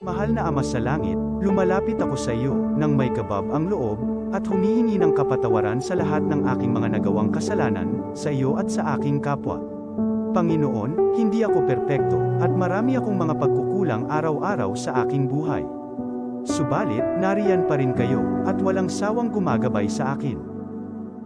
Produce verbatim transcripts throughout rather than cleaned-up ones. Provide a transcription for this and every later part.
Mahal na Ama sa Langit, lumalapit ako sa iyo nang may kabab ang loob at humihingi ng kapatawaran sa lahat ng aking mga nagawang kasalanan sa iyo at sa aking kapwa. Panginoon, hindi ako perpekto at marami akong mga pagkukulang araw-araw sa aking buhay. Subalit, nariyan pa rin kayo at walang sawang gumagabay sa akin.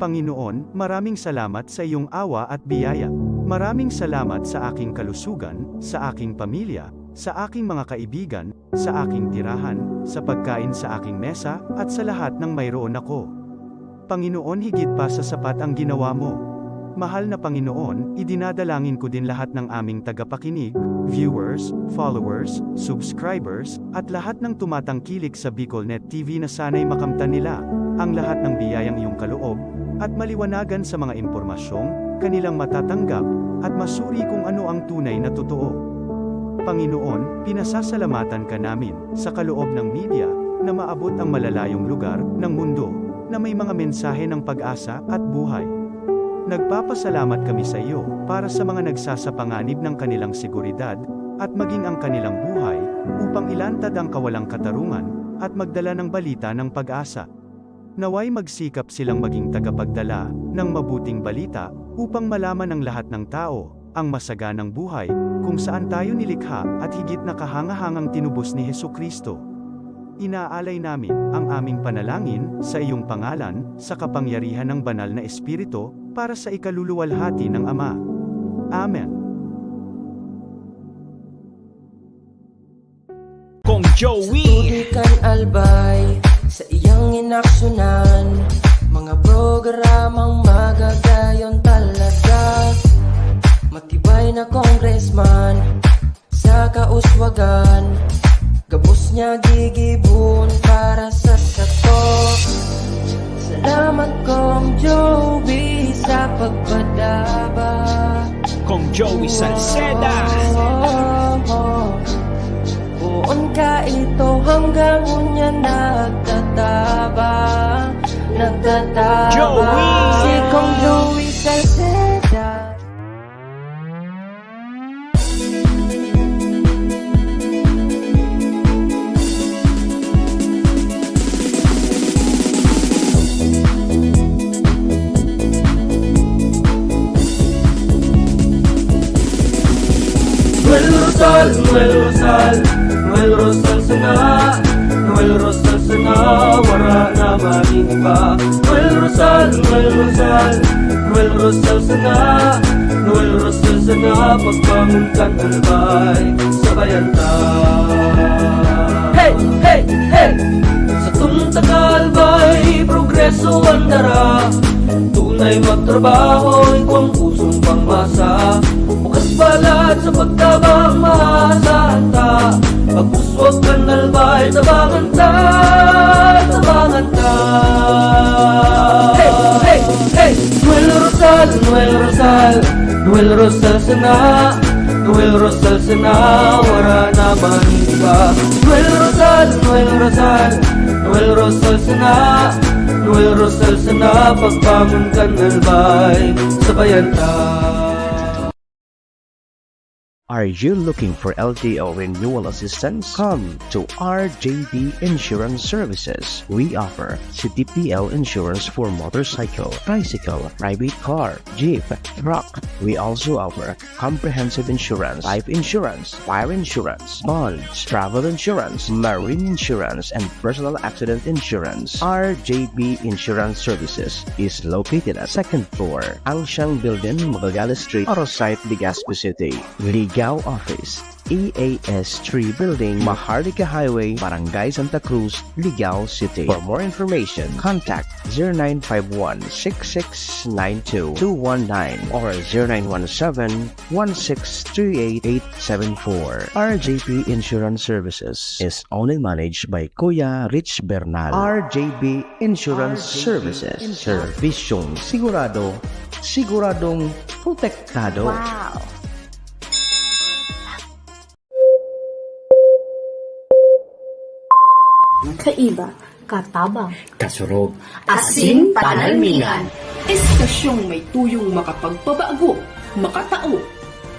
Panginoon, maraming salamat sa iyong awa at biyaya. Maraming salamat sa aking kalusugan, sa aking pamilya, sa aking mga kaibigan, sa aking tirahan, sa pagkain sa aking mesa, at sa lahat ng mayroon ako. Panginoon, higit pa sa sapat ang ginawa mo. Mahal na Panginoon, idinadalangin ko din lahat ng aming tagapakinig, viewers, followers, subscribers, at lahat ng tumatangkilik sa BicolNet T V na sana'y makamtan nila ang lahat ng biyayang iyong kaloob at maliwanagan sa mga impormasyong kanilang matatanggap at masuri kung ano ang tunay na totoo. Panginoon, pinasasalamatan ka namin sa kaloob ng media na maabot ang malalayong lugar ng mundo na may mga mensahe ng pag-asa at buhay. Nagpapasalamat kami sa iyo para sa mga nagsasapanganib ng kanilang seguridad at maging ang kanilang buhay upang ilantad ang kawalang katarungan at magdala ng balita ng pag-asa. Naway magsikap silang maging tagapagdala ng mabuting balita upang malaman ng lahat ng tao ang masaganang buhay kung saan tayo nilikha at higit na kahangahangang tinubos ni Jesu-Cristo. Inaalay namin ang aming panalangin sa iyong pangalan, sa kapangyarihan ng Banal na Espiritu, para sa ikaluluwalhati ng Ama. Amen. Kong Joey. Sa tubig kan Albay, sa iyang inaksunan, mga programang magagayon talaga. Matibay na congressman, sa kauswagan, gabos niya gigibon para sa sato. Salamat, Kong Joey, sa pagpadaba. Kong Joey Salceda. Poon ka ito hanggang unya nagtatabang, nagtatabang. Joey! Si Kong Joey Salceda. Noel Rosal, Noel Rosal, Noel Rosal sana, Noel Rosal sana, wara na maningiba. Noel Rosal, Noel Rosal, Noel Rosal sana, Noel Rosal sana, pagbangon kan Albay, sabayan ta. Hey, hey, hey! Satong taga Albay, progreso an dara. Tunay magtrabaho, igwang pusong pangmasa. Bukas balat sa pagtabang, maasahan ta. Pag-uswag kan Albay, tabangan ta, tabangan ta. Hey, hey, hey! Noel Rosal, Noel Rosal, Noel Rosal sana, Noel Rosal sana, wara na maningiba. Noel Rosal, Noel Rosal, Noel Rosal sana, Noel Rosal sana, pagbangon kan Albay, sabayan ta. Are you looking for L T O renewal assistance? Come to R J B Insurance Services. We offer C T P L insurance for motorcycle, tricycle, private car, jeep, truck. We also offer comprehensive insurance, life insurance, fire insurance, bonds, travel insurance, marine insurance, and personal accident insurance. R J B Insurance Services is located at second floor, Angsiang Building, Magallanes Street, Arosite, Legazpi City. Ligao Office, E A S three Building, Maharlika Highway, Barangay Santa Cruz, Ligao City. For more information, contact zero nine five one, six six nine two, two one nine or zero nine one seven, one six three eight, eight seven four. R J P Insurance Services is owned and managed by Kuya Rich Bernal. R J P Insurance Services. Serbisyong sigurado, siguradong protektado. Wow! Kaiba, katabang, kasurog, asin panalmingan. Estasyong may tuyong makapagpabago, makatao,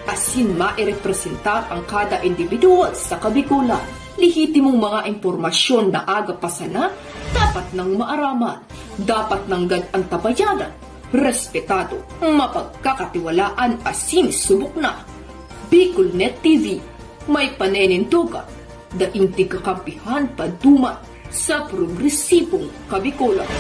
asin mairepresentar ang kada individual sa Kabikolan. Lehitimong mga impormasyon na aga pa sana, dapat nang maaraman, dapat nanggad antabayanan, respetado, mapagkakatiwalaan asin subok na. Bicol Net T V, may paninindogan, daing tigkakampihan paduman sa progresibong Kabikolan.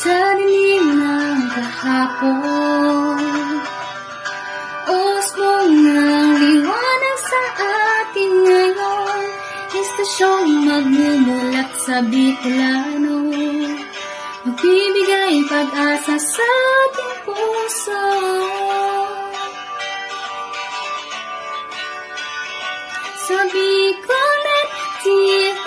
Sa dilim ng kahapon, usbong ng liwanag sa atin ngayon. Estasyong magmumulat sa Bicolano, magbibigay pag-asa sa ating puso. Sa Bicolnet T V,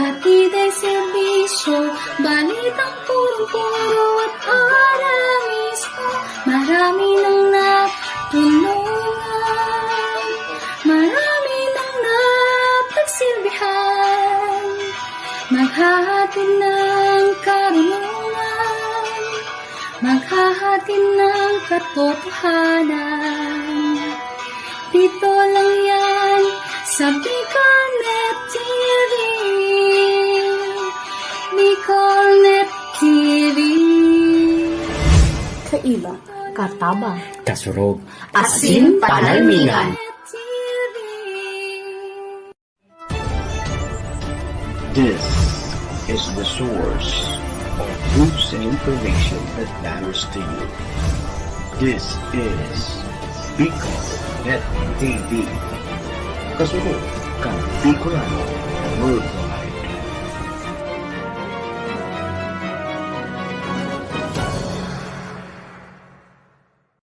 hatid ay serbisyo, balitang purong-puro at para mismo. Marami nang natulungan, marami nang napagsilbihan. Maghahatid ng karunungan, maghahatid ng katotohanan. Dito lang yan sa Bicolnet T V. Bicolnet T V. Kaiba, katabang, kasurog, asin panalmingan. This is the source of news and information that matters to you. This is Bicol Net T V. Kasunod kan Bicolano Worldwide.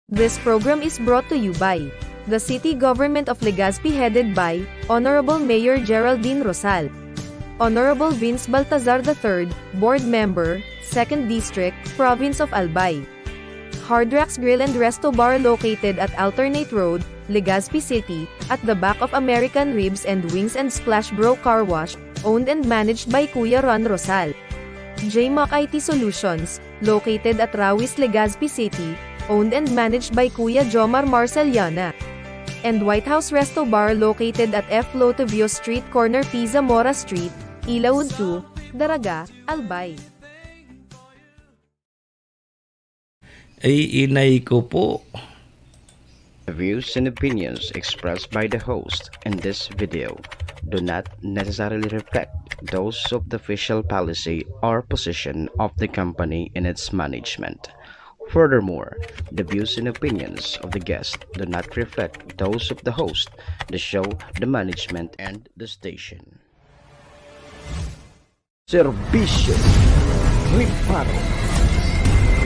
This program is brought to you by the City Government of Legazpi, headed by Honorable Mayor Geraldine Rosal. Honorable Vince Baltazar the third, Board Member, Second District, Province of Albay. Hard Rocks Grill and Resto Bar, located at Alternate Road, Legazpi City, at the back of American Ribs and Wings and Splash Bro Car Wash, owned and managed by Kuya Ron Rosal. J Mac I T Solutions, located at Rawis, Legazpi City, owned and managed by Kuya Jomar Marceliana. And White House Resto Bar, located at F Lotivio Street, corner P Zamora Street, Ilaud two, Daraga, Albay. Ay, inay ko po. The views and opinions expressed by the host in this video do not necessarily reflect those of the official policy or position of the company and its management. Furthermore, the views and opinions of the guest do not reflect those of the host, the show, the management, and the station. Serbisyo Reparo.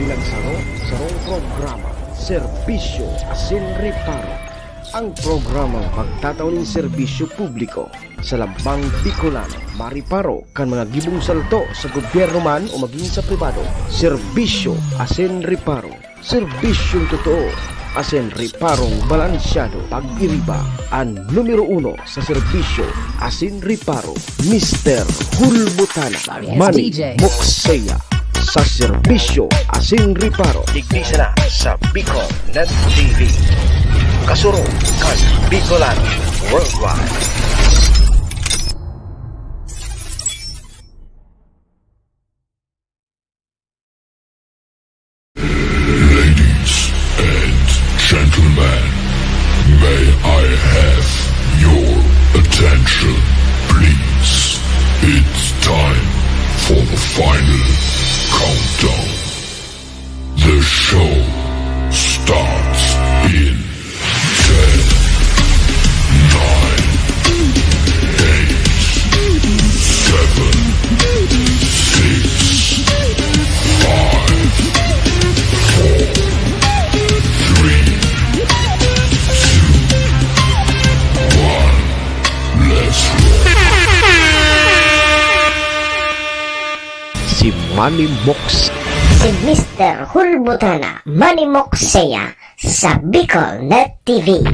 Bilang saro, sarong programa, Serbisyo asin Reparo. Ang programang magtatao nin serbisyo publiko sa lambang Bicolano, mareparo kan mga gibong salto sa gobyerno man o magin sa pribado. Serbisyo asin Reparo. Serbisyong totoo asin reparong balansyado. Pag-iriba, an numero uno sa serbisyo asin reparo, Mister Hulbutana, Manny Mokseya, sa serbisyo asin reparo. Digdi sana sa Bicol Net T V. Kasurog kan Bicolano Worldwide. Ladies and gentlemen, may I have your attention, please? It's time for the final countdown. The show starts in ten, nine, eight, seven, six, five, four, three, two, one. Let's roll. Si Manny Mox. Si Mister Hulbutana, Manny Moxea, sa Bicol Net T V.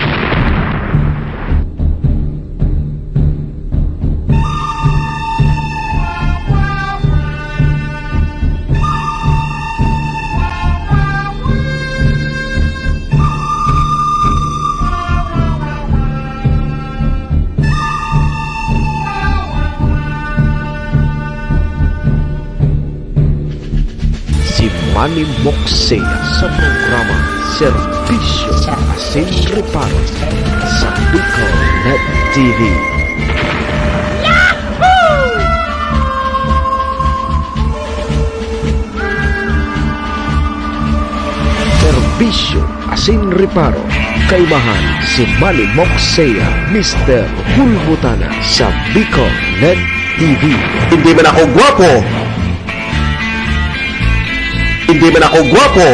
Manny Moxea sa programa Serbisyo Asin Reparo sa Bicol Net T V. Serbisyo Asin Reparo, kaimahan si Manny Moxea, Mister Hulbutana sa Bicol Net T V. Hindi man ako gwapo. Hindi man ako gwapo.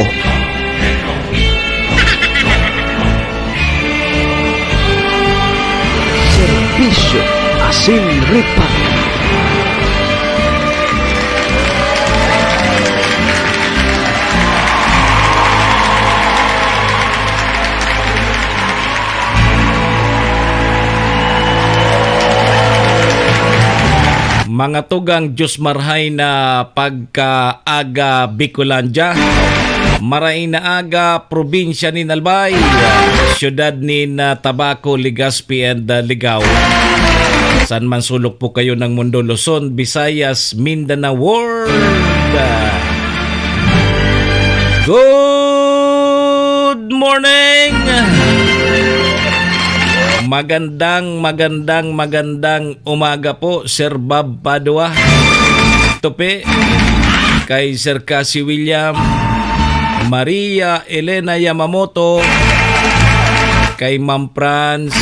Serbisyo Asin Reparo. Mga tugang, Diyos marhay na pagkaaga, Bicolandia. Maray na aga, probinsya nin Albay, siyudad nin, ah, Tabaco, Legazpi, and, ah, Ligao. Saan man sulok po kayo ng mundo, Luzon, Visayas, Mindanao, world. Good morning! Magandang, magandang, magandang umaga po, Sir Bob Padua. Tupi kay Sir Cassie William, Maria Elena Yamamoto, kay Ma'am Franz,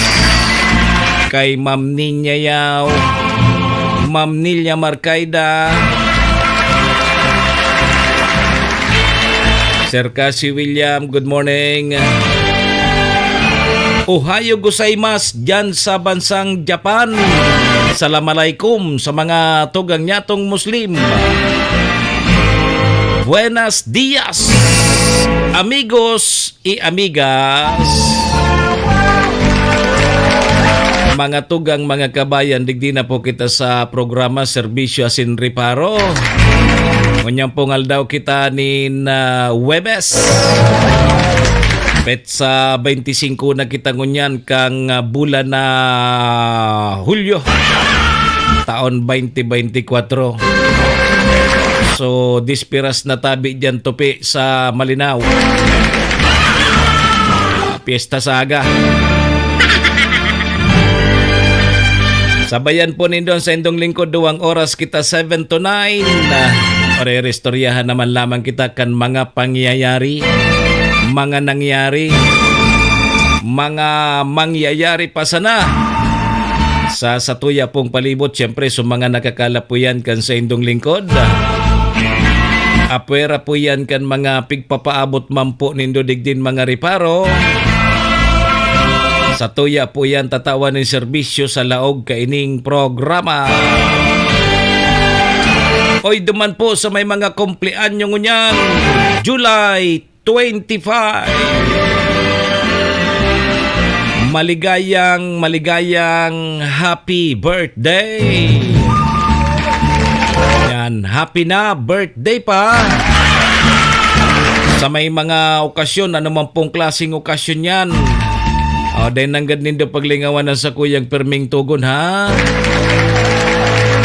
kay Ma'am Ninya Yao, Ma'am Nilia Marcaida, Sir Cassie William, good morning. Ohayo gozaimasu diyan sa bansang Japan. Salam alaikum sa mga tugang nyatong Muslim. Buenos dias, amigos y amigas. Mga tugang, mga kabayan, digdi na po kita sa programa Serbisyo Asin Reparo. Ngunyan pong aldaw kita nin, ah, Huwebes. Petsa beintisinko na kita ngunyan kang, ah, bulan na Hulyo, taon twenty twenty-four. So, dispiras na tabi diyan, tupi sa Malinao. Ah, Piyesta sa aga. Sabayan po nindo ang saindong lingkod, duwang oras kita, seven to nine. Ah, orerestoryahan naman lamang kita kan mga pangyayari, mga nangyari, mga mangyayari pa sana sa satuya pong palibot. Siyempre, sa mga nakakalapuyan kan saindong lingkod, apwera po yan kan mga pigpapaabot man po nindo digdin mga reparo. Satuya po yan tatawan nin serbisyo sa laog kaining programa. Oy, duman po sa may mga kumpleanyo ngunyan, July twenty-five. Maligayang, maligayang happy birthday. Yan, happy na birthday pa. Sa may mga okasyon, ano man pong klaseng okasyon yan, o, dahil nanggad nindo paglingawan ang sakuyang pirming tugon, ha?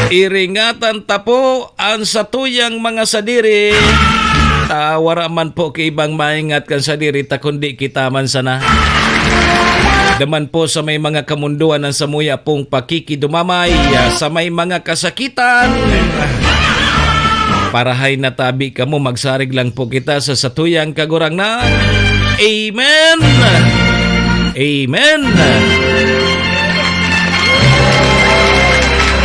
Iringatan ta po an satuyang mga sadiri, ta wara man po ki ibang maingat kan sadiri ta, kundi kita man sana. Duman po sa may mga kamundoan ang samuya pong pakikidumamay, ah, sa may mga kasakitan. Parahay na tabi kamo, magsarig lang po kita sa satuyang Kagurangnan. Amen! Amen!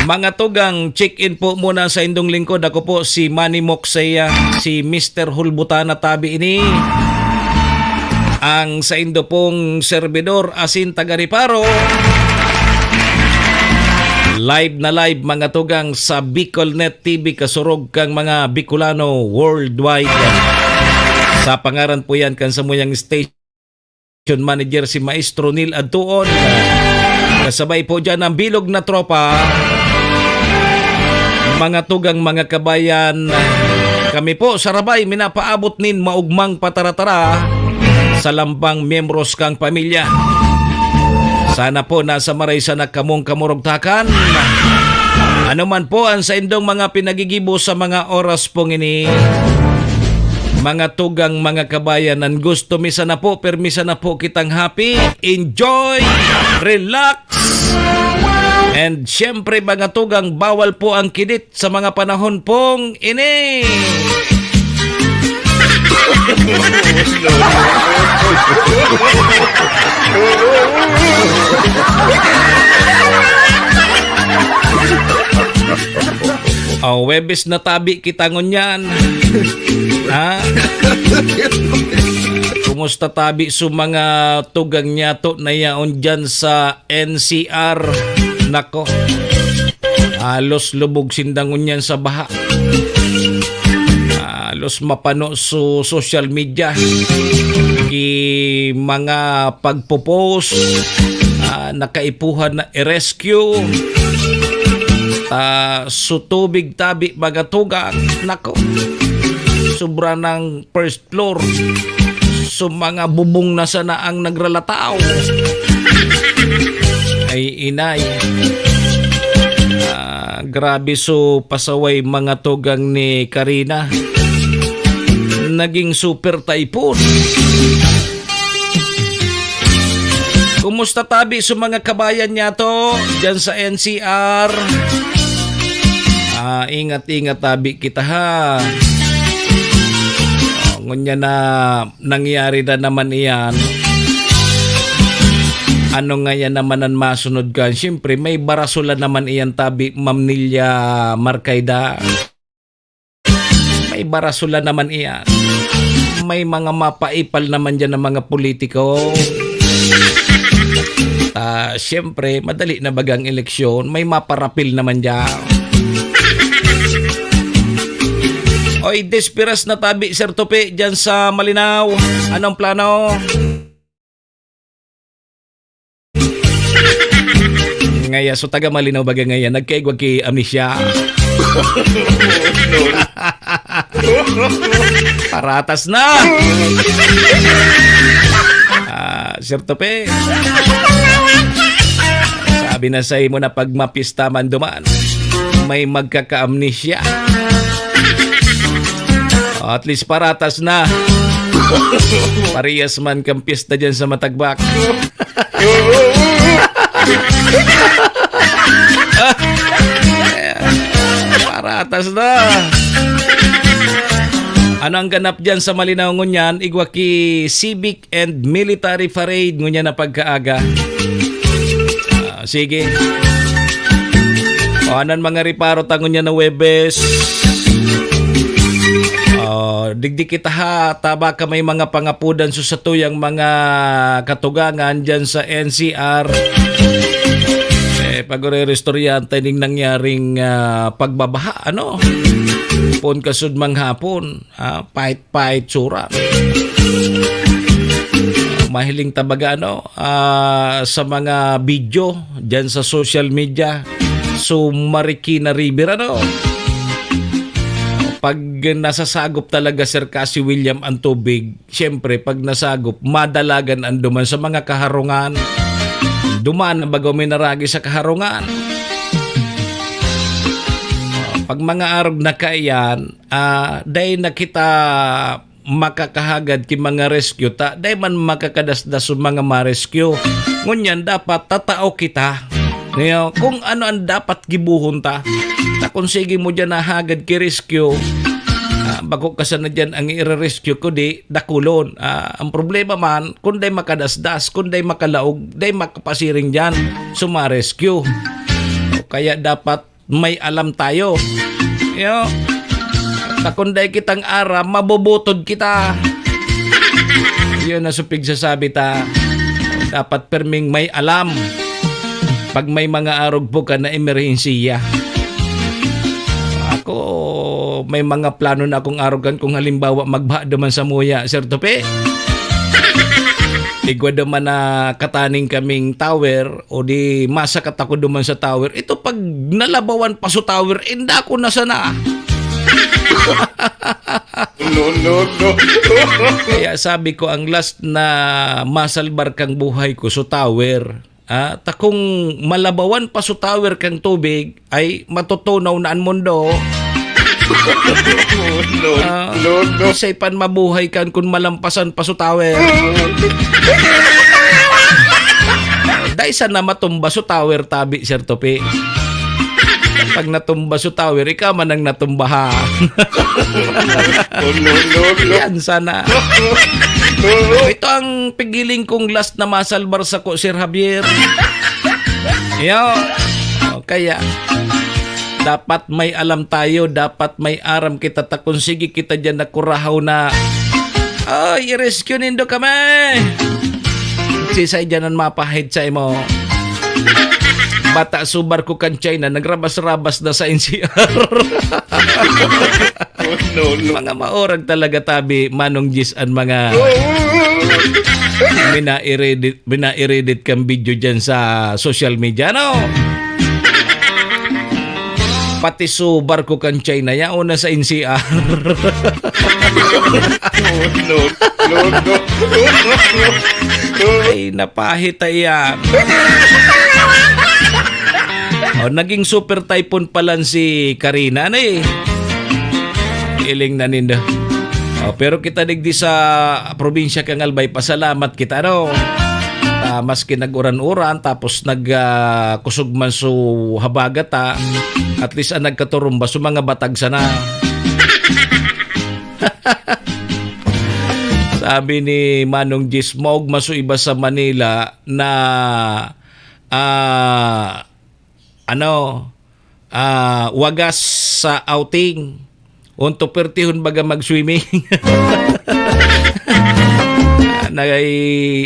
Mga tugang, check-in po muna sa indong lingkod. Ako po si Manny Moxea, si Mister Hulbutana tabi ini. Ang saindo pong serbidor asin taga-reparo. Live na live, mga tugang, sa Bicol Net T V, kasurog kang mga Bicolano worldwide. Sa pangaran po yan kan samuyang station manager, si Maestro Neil Adtuon. Kasabay po dyan ang bilog na tropa. Mga tugang, mga kabayan, kami po sa Rabay minapaabot nin maugmang pataratara sa lambang miyembros kang pamilya. Sana po nasa maray sana kamong kamurugtakan. Ano man po ang saindong mga pinagigibo sa mga oras pong ini, Mga tugang, mga kabayan, nan gusto mi sana po, pirmi sana po kitang happy, enjoy, relax. And syempre, mga tugang, bawal po ang kidit sa mga panahon pong ini. Oh, Webes na tabi kita ngunyan. Ha? Kumusta tabi sa mga tugang niyato na yaon dyan sa N C R? Nako. Halos lubog sinda ngunyan sa baha. Halos mapano sa social media. Ki mga pagpo-post, ah, nakaipuhan na i-rescue. Ta, su tubig tabi, mga tugang. Nako. Sobra ng first floor. So, mga bubong na sana ang nagralataw. Ay, inay. Ah, grabe, so pasaway mga tugang ni Karina. Naging super typhoon. Kumusta tabi sa mga kabayan niyato dyan sa N C R? Ah, ingat-ingat tabi kita, ha. Oh, ngunyan na nangyari na naman iyan. Ano nga yan naman ang masunod ka? Siyempre, may barasola naman iyan, tabi, Ma'am Nilia Marcayda. May barasola naman iyan. May mga mapaipal naman dyan ng mga politiko. Ah, siyempre, madali na bagang eleksyon, may maparapil naman dyan. Oy, desperas na tabi, Sir Tupi, dyan sa Malinao. Anong plano? Ngaya, so taga Malinao baga ngaya, nagkaigwa ki amnesia. Paratas na! Ah, Sir Tope. Sabi na sa imo na pag mapista man duman, may magkaka-amnesia. At least paratas na. Parehas man kang pista dyan sa Matagbak. Paratas na. Ano ang ganap dyan sa Malinao ngunyan? Igwa ki civic and military parade ngunyan na pagkaaga. Ah, sige. O, anan mga reparo ta ngunyan na Huwebes? Oh, digdi kita ha, taba ka may mga pangapudan sa satuyang mga katugangan dyan sa N C R. Eh, pag-orerestoryahan tayo ning nangyaring, ah, pagbabaha, ano? Pon kasud manghapon, ah, pait-pait sura. Mahiling tabaga, ano, ah, sa mga video dyan sa social media. So, Marikina River, ano? Pag nasasagop talaga, sir, kasi William, ang tubig, siyempre, pag nasagop, madalagan ang duman sa mga kaharungan. Duman na bago may naragi sa kaharungan. Pag mga arog na kaiyan, ah, dai na kita makakahagad ki mga rescue ta, dai man makakadasdas sa mga ma-rescue. Ngunyan, dapat tatao kita. Ngayon, kung ano ang dapat gibuhon ta. Ta kung sige mo dyan nahagad ki rescue, ah, bako ka sana dyan ang i-rescue ko, di, dakulon. Ah, ang problema man, kung dai makadasdas, kung dai makalaog, dai makapasiring dyan, sumarescue. Kaya dapat may alam tayo. Yo. Ta kung dai kitang aram, mabubutod kita. Yun ang supig sasabi ta. Dapat perming may alam. Pag may mga arog po ka na emerhensiya. Ako, may mga plano na akong arogan kung halimbawa magbaha duman sa muya, Sir Tope. Igwa duman na kataning kaming tower, o di masakat ako duman sa tower. Ito pag nalabawan pa sa tower, inda ko na sana. No, no, no. Kaya sabi ko, ang last na masalbar kang buhay ko sa tower. Ah, ta kung malabawan pa sa tower kang tubig, ay matutunaw na ang mundo. Oh, no, Ah, no, no. Siya pan mabuhay kan kun malampasan pa su tower. Dai sana matumba su tower tabi, Sir Topi. Pag natumba su tower, ikaw man ang natumbahan. Oh, no, no, no. Yan sana. Ito ang pigiling kong last na masalbar sako, Sir Javier. Yo. O, kaya, dapat may alam tayo, dapat may aram kita, ta kun sige kita diyan nakurahaw na, "Ay, i-rescue nindo kami!" Sisay diyan ang mapahid sa imo? Bata, su barko kan China, nagrabas-rabas na sa N C R. Oh, no, no. Mga maorag talaga tabi, Manong Jis, ang mga mina-i-edit, mina-i-edit kang video dyan sa social media, no? Pati su barko kan China, yaon na sa N C R. Oh, no, no, no. Ay, napahita iyan. Oh, naging super typhoon palan si Karina, ano eh. Iling na ninda. Oh, pero kita digdi sa probinsya kan Albay, pasalamat kita, no? Ah, maski nag-uran-uran, tapos nag, ah, kusog man su habagat, ah, at least ang nagkaturumba su mga batag sana. Sabi ni Manong Jis, maogma su iba sa Manila na, ah, ano, ah, wagas sa outing. Onto pertihon baga mag-swimming. Nagay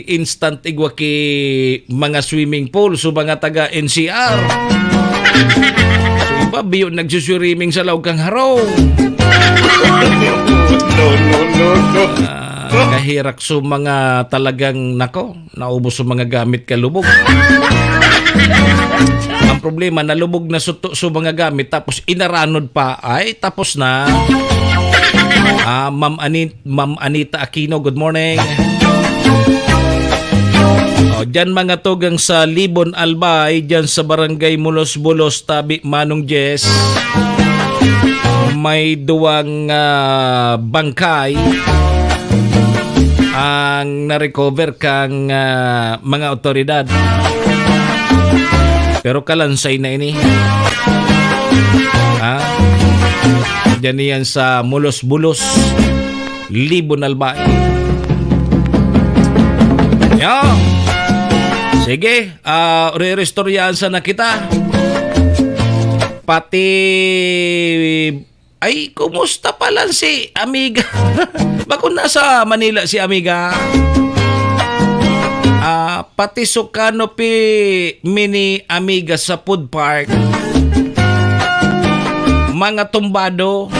instant igwa ki mga swimming pool, so mga taga N C R. So, iba, biyo nagsuswimming sa laog kang harong. No, no, no, no. Ah, kahirak so mga talagang, nako, naubos so mga gamit ka lubog. Ang problema, nalubog na suto so mga gamit, tapos inaranod pa. Ay, tapos na. Ah, Ma'am Ani-, Ma'am Anita Aquino, good morning. Oh, dyan mga tugang sa Libon, Albay, dyan sa Barangay Mulos-Bulos, tabi Manong Jess. May duwang, ah, bangkay ang na-recover kang, ah, mga otoridad. Pero kalansay na ini. Ha? Diyan iyan sa Mulos-Bulos, Libon, Albay. Yo. Sige, ah, re-restore yan sana kita. Pati Ay, kumusta pa lang si Amiga? Bako nasa Manila si Amiga. Ah, pati su canopy mini Amiga sa food park. Mga tumbado.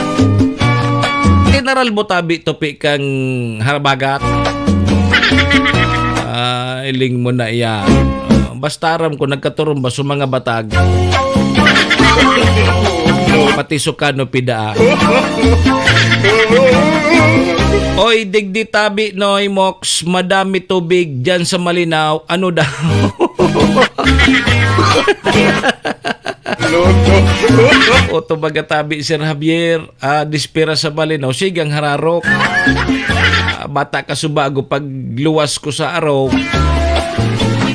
General Butabi, tupi kang harabagat. Ah, iling mo na iyan. Ah, basta aram ko, nagkaturumba sa mga batag. Pati su canopy daa. Oy, digdi tabi, Noy Mox, madami tubig dyan sa Malinaw. Ano daw? Oto baga tabi, Sir Javier. Ah, dispira sa Malinaw, sigang hararok. Ah, bata ka subago, pag luwas ko sa araw,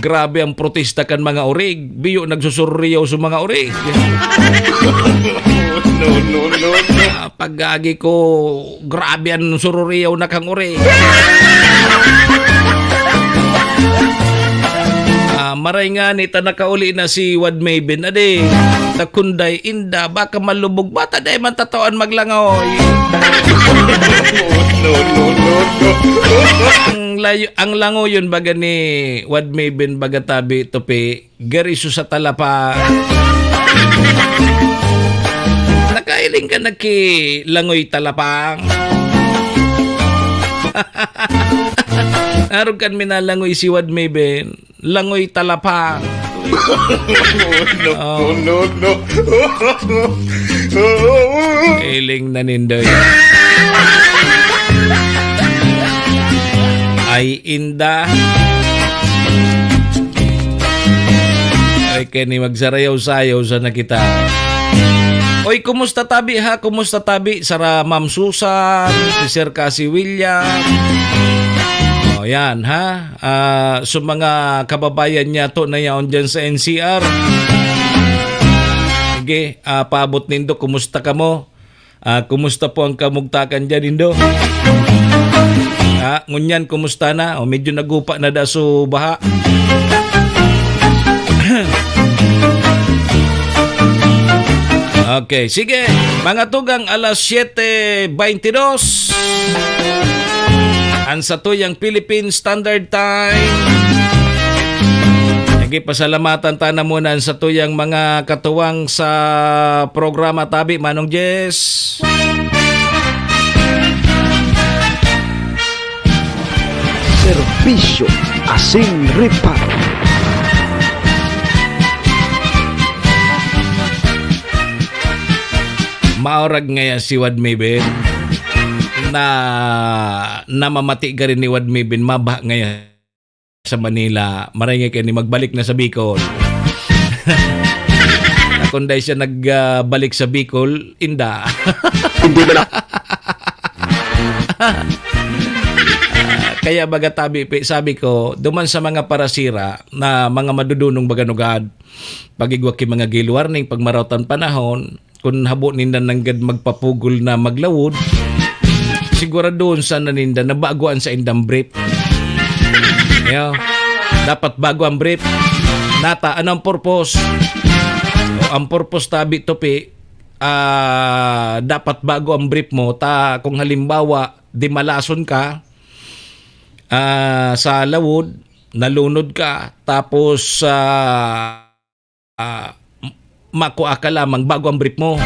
grabe ang protesta kan mga orig. Biyo nagsusuriyaw sa mga orig. No, no, no, no. Ah, pag agi ko, grabe ang sururiyaw na kang orig. Ah, maray nga ni ta nakauli na si Wad Maven, adi, ta kunday inda, baka malubog, bata dai man tatawan maglangoy. No, no, no, no. Ang layo, ang langoyon baga ni Wad Maven, baga tabi, tupi, gariso sa talapa. Nakailing ka nagkilangoy talapang. Arog kan minalangoy si Wad Maven. Langoy talapang. No, Oh. no, no, no. Iling na nindoy. Ay, inda. Ay, kani magsarayaw-sayaw sa na kita. Oy, kumusta tabi ha? Kumusta tabi? Sara Ma'am Susan, si Sir Cassie William. O, yan ha. Ah, sa mga kababayan niya to na yaon dyan sa N C R. Sige, ah, paabot nindo, kumusta kamo? Ah, kumusta po ang kamugtakan dyan, Indo? Ah, ngunyan, kumusta na? O, medyo nagupa na da so baha. Okay, sige. Mga tugang, alas siyete beintidos. Ang satuyang Philippine Standard Time. Sige, pasalamatan ta na muna ang satuyang mga katuwang sa programa tabi, Manong Jess. Serbisyo asin reparo. Maurag ngaya si Wad Mibin na namamati ka rin ni Wad Mibin, mabha ngaya sa Manila, maray nga kaya ni magbalik na sa Bicol. Kung dahil siya nagbalik sa Bicol, inda. Hindi mo na. Kaya baga tabi, pi-, sabi ko, duman sa mga parasira na mga madudunong baganugad, pag-igwa ki mga gale warning, pagmaraot an panahon, kun habo ninda nanggad magpapugol na maglawod, siguradohon sana ninda na bago an saindang brief. Yeah. Dapat bago ang brief. Nata, ano ang purpose? O, ang purpose tabi, tupi, ah, dapat bago ang brief mo. Ta, kung halimbawa, dimalason ka, ah, sa lawod, nalunod ka, tapos, ah, ah, m-, makua ka lamang bago ang brief mo.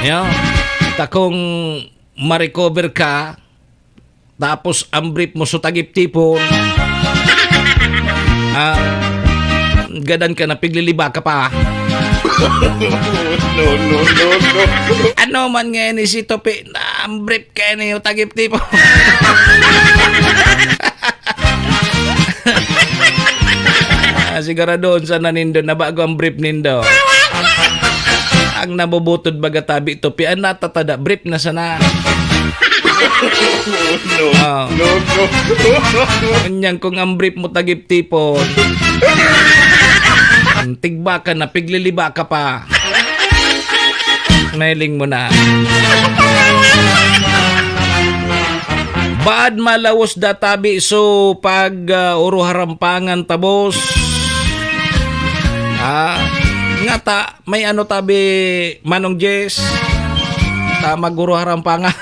Yo, ta kung ma-recover ka, tapos ang brief mo so tagiptipon, ah, gadan ka na, pigliliba ka pa. No, no, no, no. Ano man ngayon ni si Topi, na ang brief kaya niyo tagiptipon. Ah, siguradoon sana nindo na bago ang brief nindo. Ang nabubutod baga tabi, Topi, ang natatada, brief na sana. No, Ah. no, no. Kanyang kung ang brief mo tagiptipon, tigba ka na, pigliliba ka pa. Nailing mo na. Baad malawos da tabi so pag, ah, uruharampangan tabos. Ah, ngata, may ano tabi, Manong Jess? Ta maguruharampangan.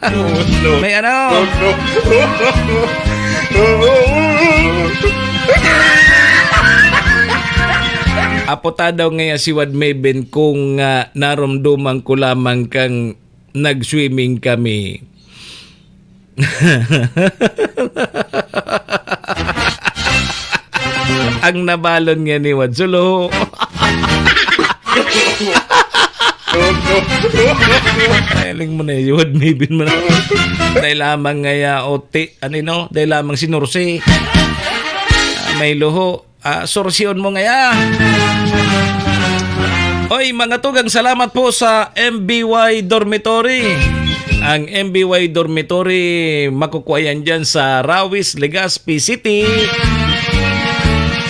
No, no. May ano? No, no. Apo ta daw ngaya si Wad Mebin kung, ah, naromdoman ko lamang kang nag-swimming kami. Ang nabalon nga ni Wad, solo. Ay, aling mo na yun, Wad Mebin mo na. Dahil lamang ngaya, o ti, ano yun, no? Dahil lamang sinursi. Ah, may luho. Ah, sorsyon mo ngaya. Oy, mga tugang, salamat po sa M B Y Dormitory. Ang M B Y Dormitory, makukuha yan dyan sa Rawis, Legazpi City.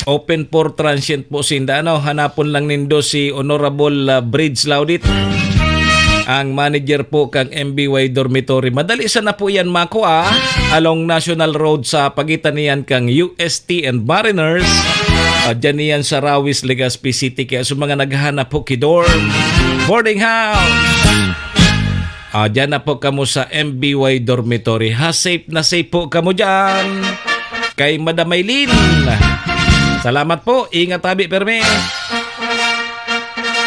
Open for transient po sinda, ano? Hanapon lang nindo si Honorable, ah, Bridge Laudit, ang manager po kang M B Y Dormitory. Madali sana po yan makua along National Road sa pagitan niyan kang U S T and Mariners. Ah, dyan niyan sa Rawis, Legazpi City. Kaya sa mga naghahanap po ki dorm, boarding house, ah, dyan na po kamo sa M B Y Dormitory. Ha, safe na safe po kamo dyan kay Madam Maylin. Salamat po. Ingat tabi, permi.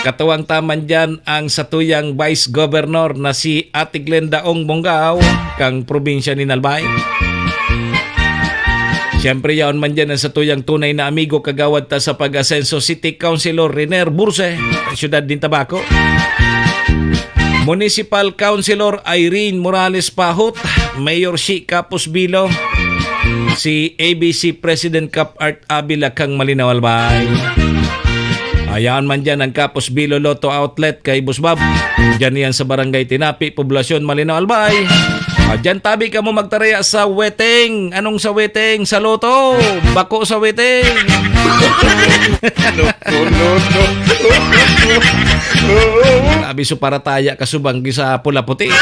Katuwang taman dyan ang satuyang Vice Governor na si Ate Glenda Ong Bongao, kang probinsya ni Albay. Siyempre, yaon man dyan ang satuyang tunay na amigo, kagawad ta sa pag-asenso, City Councilor Riner Burse, syudad nin Tabaco. Municipal Councilor Irene Morales Pahot, Mayor Shi Capos Bilo, si A B C President Cap Art Avila kang Malinaw Albay. Ayan man dyan ang Kapos Bilo Lotto Outlet kay Boss Bob. Dyan yan sa Barangay Tinapi, Poblacion, Malinao, Albay. Ah, dyan tabi ka mo magtaraya sa weteng. Anong sa weteng? Sa loto. Bako sa weteng. No, no, no, no. Sabi, so parataya ka subang sa pula puti.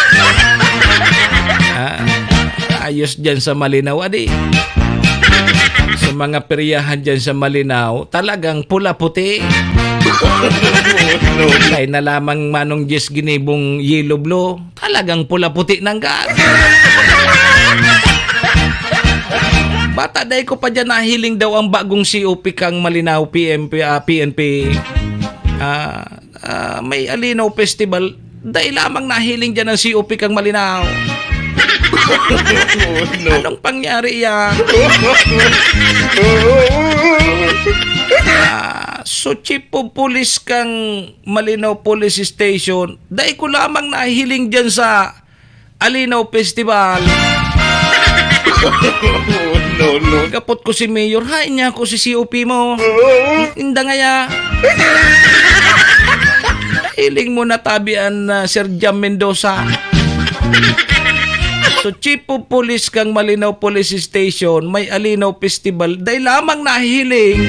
Ah, ayos dyan sa Malinao, adi. Sa mga peryahan dyan sa Malinao, talagang pula puti. Kaya na lamang Manong Jess ginibong yellow blue, talagang pula puti nanggad. Bata, dai ko pa dyan nahiling daw ang bagong C O P kang Malinao, P M P, ah, P N P. Ah, ah, may Alinaw Festival. Dai lamang nahiling dyan ang C O P kang Malinao. No. Anong pangyari yan? Ah, so chief of police kang Malinao Police Station, dai ko lamang nahiling dyan sa Alinaw Festival. No, no. Gapot ko si Mayor, "Hain niya ako si C O P mo? Inda ngaya." Hiling mo natabi an, ah, Sir Jam Mendoza. So, chief of police kang Malinao Police Station, may Alinaw Festival, dai lamang nahihiling.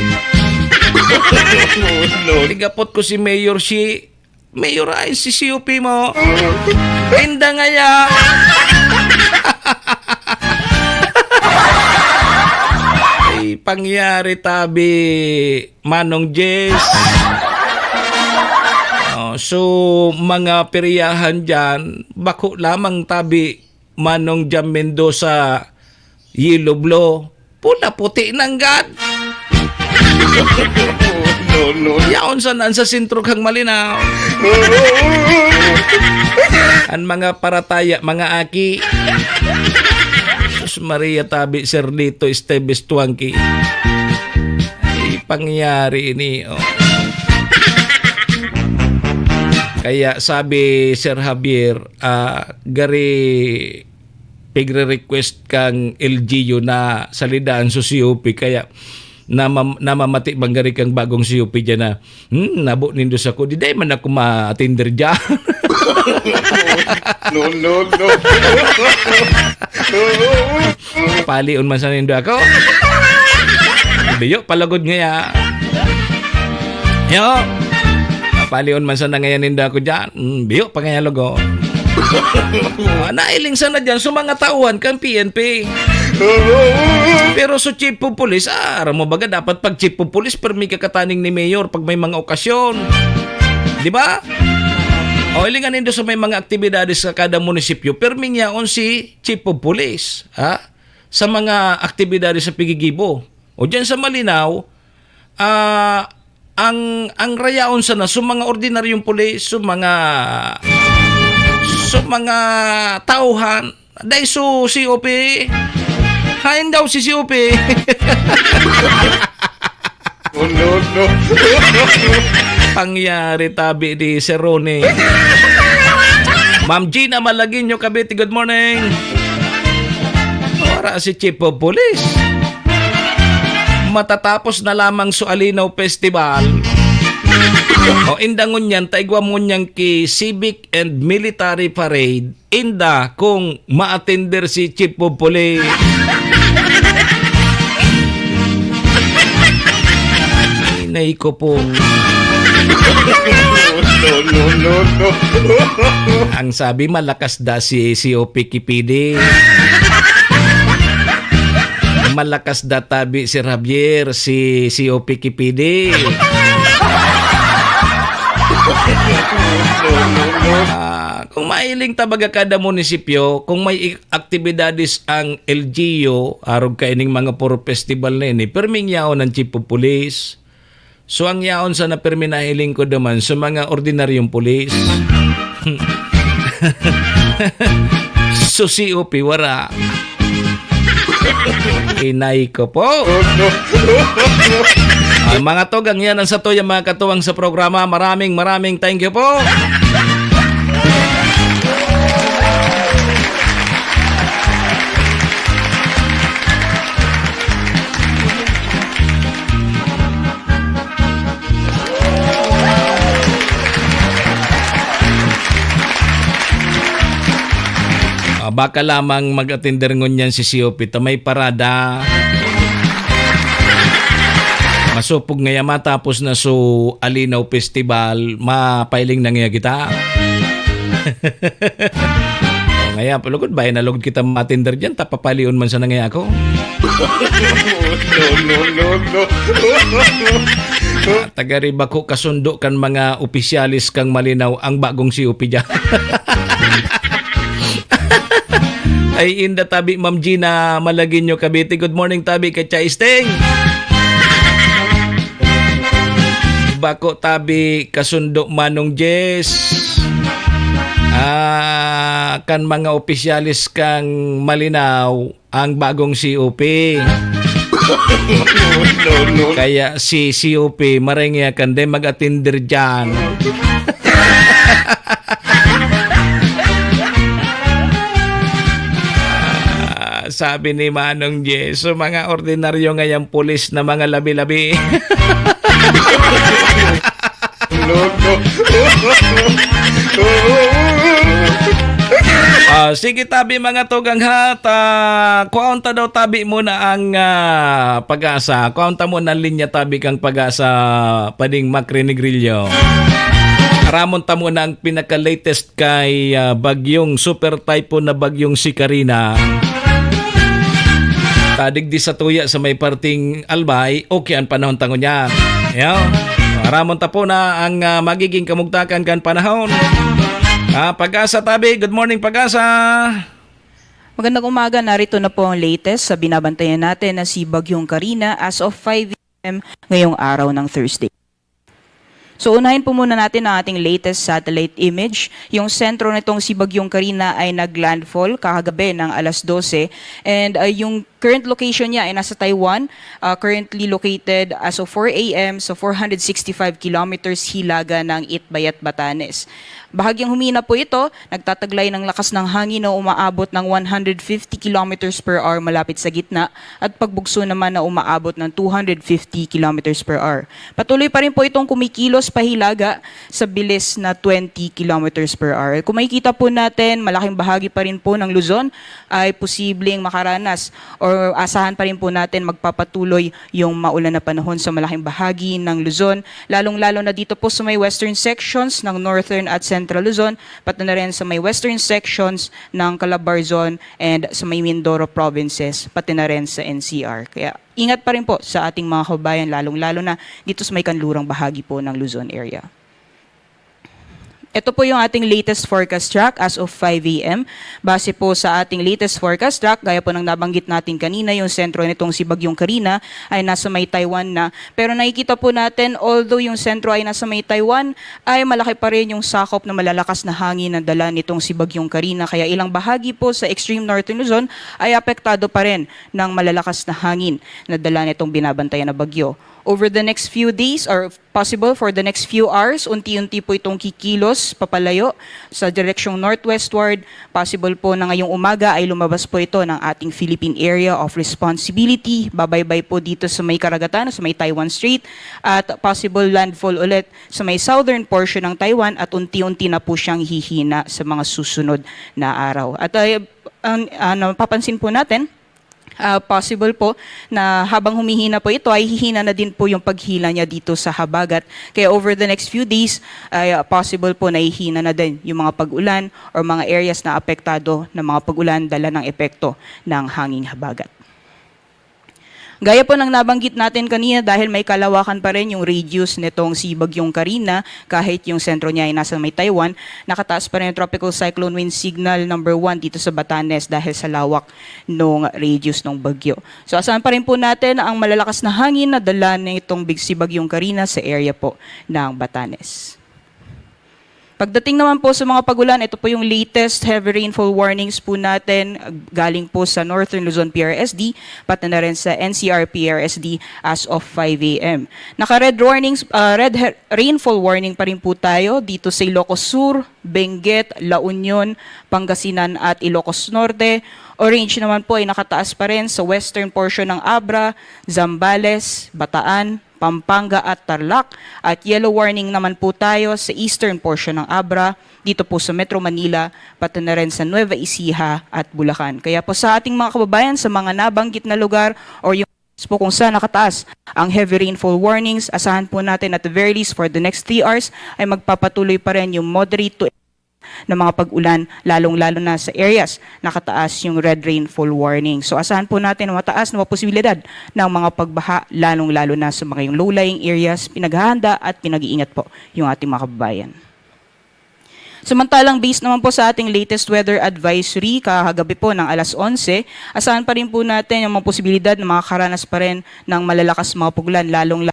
No. Gapot ko si Mayor, si Mayor, ay, si C O P mo. Inda ngaya. Ay, pangyari tabi, Manong Jess. Oh, so, mga peryahan dyan, bako lamang tabi, Manong Jam Mendoza, yellow blue, pula puti nanggad. No, no. Yaon sana an sa sentro kang Malinao. An mga parataya, mga aki. Sus Maria, tabi, Sir Lito Esteves Tuangki. Ay, pangyari ini, oh. Kaya sabi, Sir Javier, ah, gari pigre-request kang L G U na salidahan sa C O P, kaya namam-, namamati man gari kang bagong C O P dyan na, "Hmm, nabo nindo sako, di dai man ako ma-attender dyan." No, no, no. Palion man sana nindo ako. Biyo, palagod ngaya. Yo. Palion man sana ngayan nindo ako dyan. Mm, biyo pa kaya, logo. Ah, nailing sana dyan sa mga tauhan kan P N P. Pero sa chief of police, ah, aram mo baga, dapat pag chief of police, permi ka kataning ni mayor pag may mga okasyon. Di ba? O, ilingan nindo sa may mga aktibidades sa kada munisipyo, perming yaon si chief of police, ha? Sa mga aktibidades sa pigigibo. O, dyan sa Malinao, ah, ang, ang rayaon sana, so mga ordinaryong pulis, so mga, so mga tauhan, dai so C O P. Hain daw si C O P. Oh, no, no. Pangyari tabi di Sir Ronnie. Ma'am Gina Malagueño, Cavite, good morning. Wara si Chief of Police. Matatapos na lamang so Alinaw Festival. O, inda ngunyan, ta igwa mo ngunyan ki Civic and Military Parade, inda kung ma-attender si Chief of Police. Inay ko po. No, no, no, no. Ang sabi, malakas da si C O P Kipidi. Malakas da tabi si Javier, si C O P Kipidi. Ah, kung mahiling ta baga kada munisipyo, kung may i-, aktibidades ang L G U, arog kaining mga puro festival na ini, perming yaon ang chief of police. So, ang yaon sana permi nahiling ko naman sa mga ordinaryong pulis. So, C O P, wara. Inay ko po. Ang mga tugang yan ang sa tuyang mga katuwang sa programa. Maraming, maraming thank you po. Baka lamang mag-atinder ngunyan si C O P ta may parada. Masupog ngaya matapos na su Alinaw Festival, mapailing na ngaya kita. O ngaya, palugod ba, eh, nalugod kita ma-atinder diyan, ta papalion man sana ngaya ako. No, no, no, no. Taga Ribaco, kasundo kan mga opisyales kang Malinaw ang bagong C O P diyan. Ay, inda tabi, Ma'am Gina Malagueño, Cavite. Good morning, tabi, kay Chaisting. Bako tabi, kasundo, Manong Jess. Ah, kan mga opisyales kang Malinaw, ang bagong C O P. No, no. Kaya si C O P, maray ngaya kan dai mag-atinder diyan. Ah, sabi ni Manong Jess, so mga ordinaryo ngayang pulis na mga labi-labi. Loko. Ah, sige, tabi, mga tugang, ha, ta, kuhaon ta daw, tabi, muna ang, ah, Pag-asa. Kuhaon ta muna ang linya, tabi, kang Pag-asa, pading Macri Negrillo. Aramon ta muna ang pinaka-latest kay, ah, bagyong, super typhoon na bagyong si Karina. Tadigdi sa tuya sa may parting Albay, okay ang panahon ta ngunyan. Yaw. Aramon ta po na ang, ah, magiging kamugtakan kan panahon. Ah, Pag-asa tabi, good morning, Pag-asa. Magandang umaga, narito na po ang latest sa binabantayan natin na si Bagyong Karina as of five a m ngayong araw ng Thursday. So, unahin po muna natin ang ating latest satellite image. Yung sentro nitong si Bagyong Karina ay nag-landfall kakagabi ng alas dose. And, ah, yung current location niya ay nasa Taiwan, ah, currently located as of four a m sa four hundred sixty-five kilometers hilaga ng Itbayat, Batanes. Bahagyang humina po ito, nagtataglay ng lakas ng hangin na umaabot ng one hundred fifty kilometers per hour malapit sa gitna at pagbugso naman na umaabot ng two hundred fifty kilometers per hour. Patuloy pa rin po itong kumikilos pahilaga sa bilis na twenty kilometers per hour. Kung makikita po natin, malaking bahagi pa rin po ng Luzon ay posibleng makaranas or asahan pa rin po natin magpapatuloy yung maulan na panahon sa malaking bahagi ng Luzon, lalong-lalo na dito po sa may western sections ng Northern at Central Luzon, pati na rin sa may western sections ng Calabarzon and sa may Mindoro provinces, pati na rin sa N C R. Kaya ingat pa rin po sa ating mga kababayan, lalong-lalo na dito sa may kanlurang bahagi po ng Luzon area. Ito po yung ating latest forecast track as of five a m. Base po sa ating latest forecast track, gaya po ng nabanggit natin kanina, yung sentro nitong si Bagyong Karina ay nasa may Taiwan na. Pero nakikita po natin, although yung sentro ay nasa may Taiwan, ay malaki pa rin yung sakop na malalakas na hangin na dala nitong si Bagyong Karina. Kaya ilang bahagi po sa extreme northern Luzon ay apektado pa rin ng malalakas na hangin na dala nitong binabantayan na bagyo. Over the next few days or possible for the next few hours, unti-unti po itong kikilos papalayo sa direksyong northwestward. Possible po na ngayong umaga ay lumabas po ito ng ating Philippine Area of Responsibility. Babaybay po dito sa may karagatan, sa may Taiwan Strait, at possible landfall ulit sa may southern portion ng Taiwan at unti-unti na po siyang hihina sa mga susunod na araw. At, ah, ang, ah, napapansin po natin, ah, possible po na habang humihina po ito ay hihina na din po yung paghila niya dito sa habagat. Kaya over the next few days ay, ah, possible po na hihina na din yung mga pag-ulan or mga areas na apektado ng mga pag-ulan dala ng epekto ng hanging habagat. Gaya po ng nabanggit natin kanina, dahil may kalawakan pa rin yung radius nitong si Bagyong Karina, kahit yung sentro niya ay nasa may Taiwan, nakataas pa rin yung Tropical Cyclone Wind Signal number one dito sa Batanes dahil sa lawak nung radius ng bagyo. So, asahan pa rin po natin ang malalakas na hangin na dala nitong big-, si Bagyong Karina sa area po ng Batanes. Pagdating naman po sa mga pagulan, ito po yung latest heavy rainfall warnings po natin, galing po sa Northern Luzon P R S D, pati na rin sa N C R P R S D as of five a m. Naka-red warnings, ah, red he-, rainfall warning pa rin po tayo dito sa Ilocos Sur, Benguet, La Union, Pangasinan at Ilocos Norte. Orange naman po ay nakataas pa rin sa western portion ng Abra, Zambales, Bataan, Pampanga at Tarlac. At yellow warning naman po tayo sa eastern portion ng Abra, dito po sa Metro Manila, pati na rin sa Nueva Ecija at Bulacan. Kaya po sa ating mga kababayan sa mga nabanggit na lugar or yung po kung saan nakataas ang heavy rainfall warnings, asahan po natin at the very least for the next three hours ay magpapatuloy pa rin yung moderate to na mga pag-ulan, lalong-lalo na sa areas nakataas yung red rainfall warning. So asahan po natin na mataas na posibilidad ng mga pagbaha, lalong-lalo na sa mga yung low-lying areas. Pinaghahanda at pinag-iingat po yung ating mga kababayan. Samantalang based naman po sa ating latest weather advisory kahagabi po ng alas onse, asahan pa rin po natin yung mga posibilidad na makakaranas pa rin ng malalakas mga pag-ulan, lalong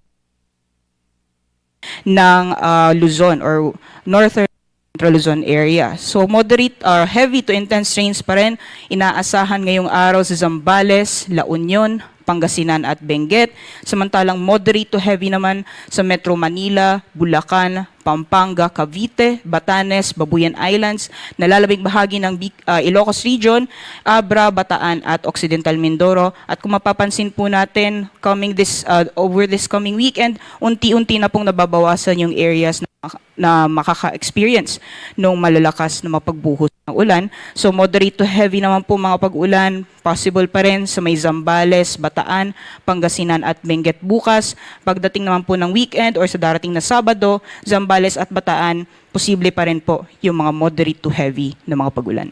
ng, ah, Luzon or Northern Central Luzon area. So moderate or heavy to intense rains pa rin inaasahan ngayong araw sa Zambales, La Union, Pangasinan at Benguet. Samantalang moderate to heavy naman sa Metro Manila, Bulacan, Pampanga, Cavite, Batanes, Babuyan Islands, nalalabing bahagi ng Bic-, ah, Ilocos Region, Abra, Bataan at Occidental Mindoro. At kung mapapansin po natin, coming this, ah, over this coming weekend, unti-unti na pong nababawasan yung areas na, na makaka-experience ng malalakas na mapagbuhos ng ulan. So moderate to heavy naman po mga pag-ulan, possible pa rin sa may Zambales, Bataan, Pangasinan at Benguet bukas. Pagdating naman po ng weekend or sa darating na Sabado, Zambales at Bataan, posible pa rin po yung mga moderate to heavy na mga pag-ulan.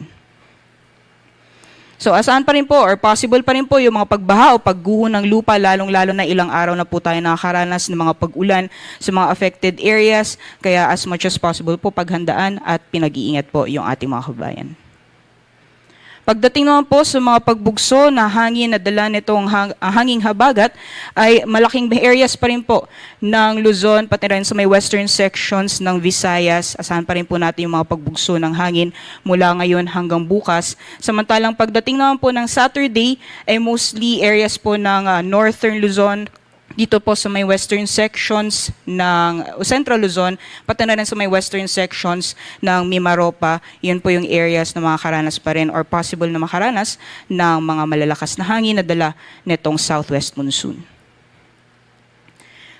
So asahan pa rin po or possible pa rin po yung mga pagbaha o pagguho ng lupa, lalong-lalo na ilang araw na po tayo nakakaranas ng mga pag-ulan sa mga affected areas. Kaya as much as possible po paghandaan at pinag-iingat po yung ating mga kababayan. Pagdating naman po sa mga pagbugso na hangin na dala nitong hang-, ah, hanging habagat, ay malaking areas pa rin po ng Luzon, pati rin sa may western sections ng Visayas. Asahan pa rin po natin yung mga pagbugso ng hangin mula ngayon hanggang bukas. Samantalang pagdating naman po ng Saturday, ay mostly areas po ng, ah, northern Luzon, dito po sa may western sections ng Central Luzon, pati na rin sa may western sections ng Mimaropa. Yun po yung areas na makakaranas pa rin or possible na makaranas ng mga malalakas na hangin na dala nitong southwest monsoon.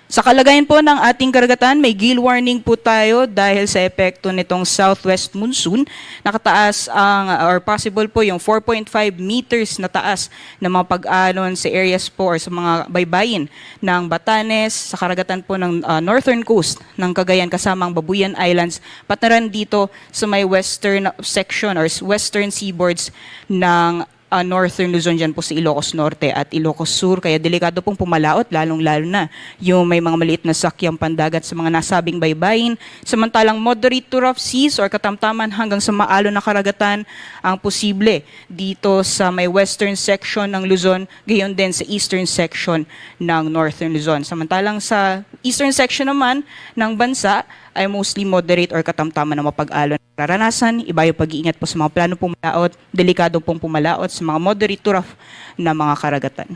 Sa kalagayan po ng ating karagatan, may gale warning po tayo dahil sa epekto nitong southwest monsoon. Nakataas ang, or possible po yung four point five meters na taas na mga pag-alon sa areas po or sa mga baybayin ng Batanes, sa karagatan po ng, ah, northern coast ng Cagayan, kasama ang Babuyan Islands, pati na rin dito sa may western section or s-, western seaboards ng, ah, northern Luzon, dyan po sa Ilocos Norte at Ilocos Sur. Kaya delikado pong pumalaot, lalong-lalo na yung may mga maliit na sakyang pandagat sa mga nasabing baybayin. Samantalang moderate to rough seas or katamtaman hanggang sa maalon na karagatan ang posible dito sa may western section ng Luzon, gayon din sa eastern section ng northern Luzon. Samantalang sa eastern section naman ng bansa ay mostly moderate or katamtaman na mapag-alon ang nararanasan. Iba yung pag-iingat po sa mga plano pumalaot, delikado pong pumalaot sa mga moderate to rough na mga karagatan.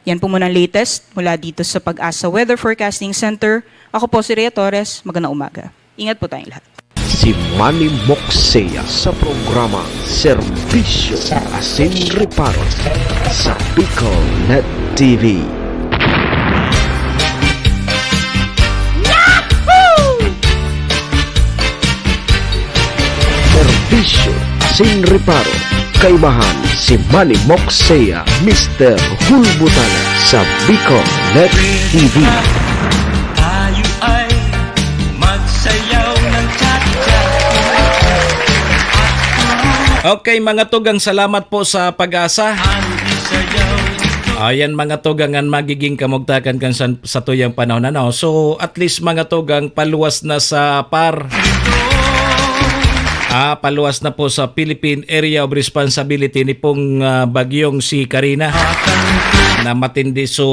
Yan po muna ang latest mula dito sa Pag-asa Weather Forecasting Center. Ako po si Rhea Torres. Magandang umaga. Ingat po tayong lahat. Si Manny Moksea sa programa Serbisyo asin Reparo sa Bicol Net T V. Serbisyo asin Reparo. Kaibahan si Manny Moksea, Mister Hulbutana sa Bicol Net T V. Tayo ay magsayaw ng cha-cha. Okay, mga tugang, salamat po sa Pag-asa. Ayan, mga tugang, ang magiging kamugtakan kan sa, sa tuyang panahon, ano? So, at least, mga tugang, paluwas na sa par. Ah, paluwas na po sa Philippine Area of Responsibility ni pong, ah, bagyong si Karina na matindi so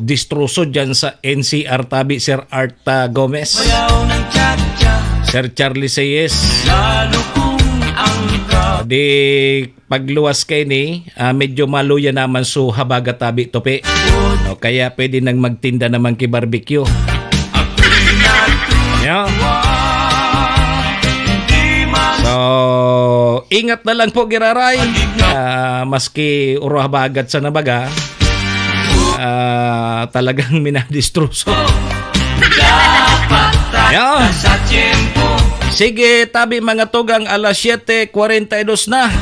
distroso dyan sa N C R tabi, Sir Art, ah, Gomez. Sir Charlie Sayes. Di pagluwas kay ni, ah, medyo maluya naman so habagat tabi tupi. O kaya pwede nang magtinda naman ki barbecue. Yeah. So, ingat na lang po, giraray. Ah, maski uro habagat sa nabaga, ah, talagang minadistroso. Yan. Sige, tabi mga tugang, alas siyete kwarenta y dos na.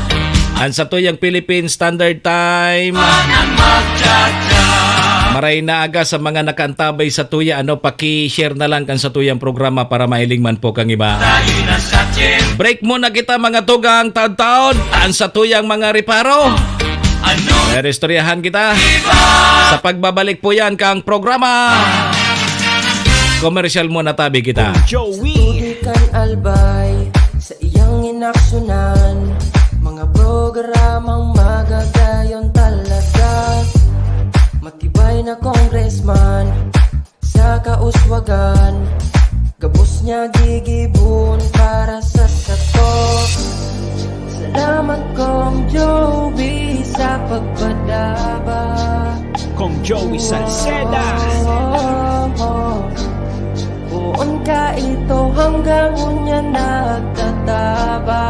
Ang satuyang Philippine Standard Time. Maray na aga sa mga nakaantabay sa tuya, ano, paki-share na lang kan satuyang programa para mahiling man po kang iba. Break muna kita, mga tugang, taon-taon. Ang satuyang mga reparo. Pero istoryahan kita. Sa pagbabalik po yan kang programa. Komersyal muna, tabi kita. Joey. Tubig kan Albay sa iyang inaksyonan. Mga programang magagayon talaga. Matibay na congressman sa kauswagan. Gabos niya gigibon para sa sato. Salamat, Kong Joey, sa pagpadaba. Kong Joey Salceda. Poon ka ito hanggang unya nagtataba,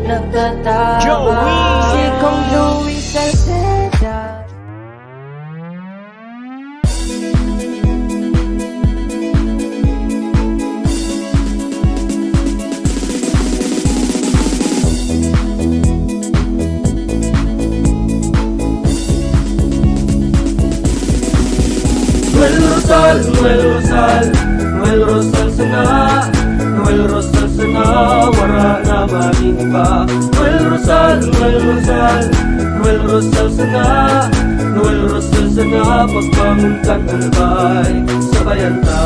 nagtataba. Joey. Si Kong Joey Salceda. Noel Rosal, Noel Rosal, Noel Rosal sana, Noel Rosal sana, wara na magin iba. Noel Rosal, Noel Rosal, Noel Rosal sana, Noel Rosal sana, pagbangon kan Albay, sabayan ta.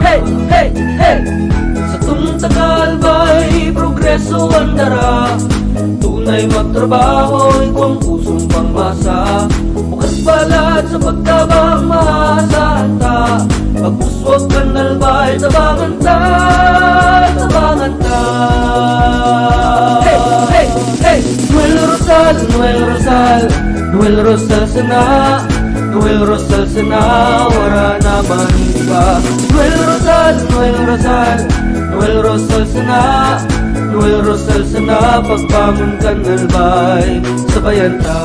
Hey, hey, hey! Satong taga Albay, progreso an dara. Tunay magtrabaho, igwang pusong pangmasa. Bukas balat sa pagtabang, maasahan ta. Pag-uswag kan Albay, tabangan ta, tabangan ta. Hey, hey, hey! Noel Rosal, Noel Rosal, Noel Rosal sana, Noel Rosal sana, wara na man iba. Noel Rosal, Noel Rosal, Noel Rosal sana, Noel Rosal sana, pagbangon kan Albay, sabayan ta.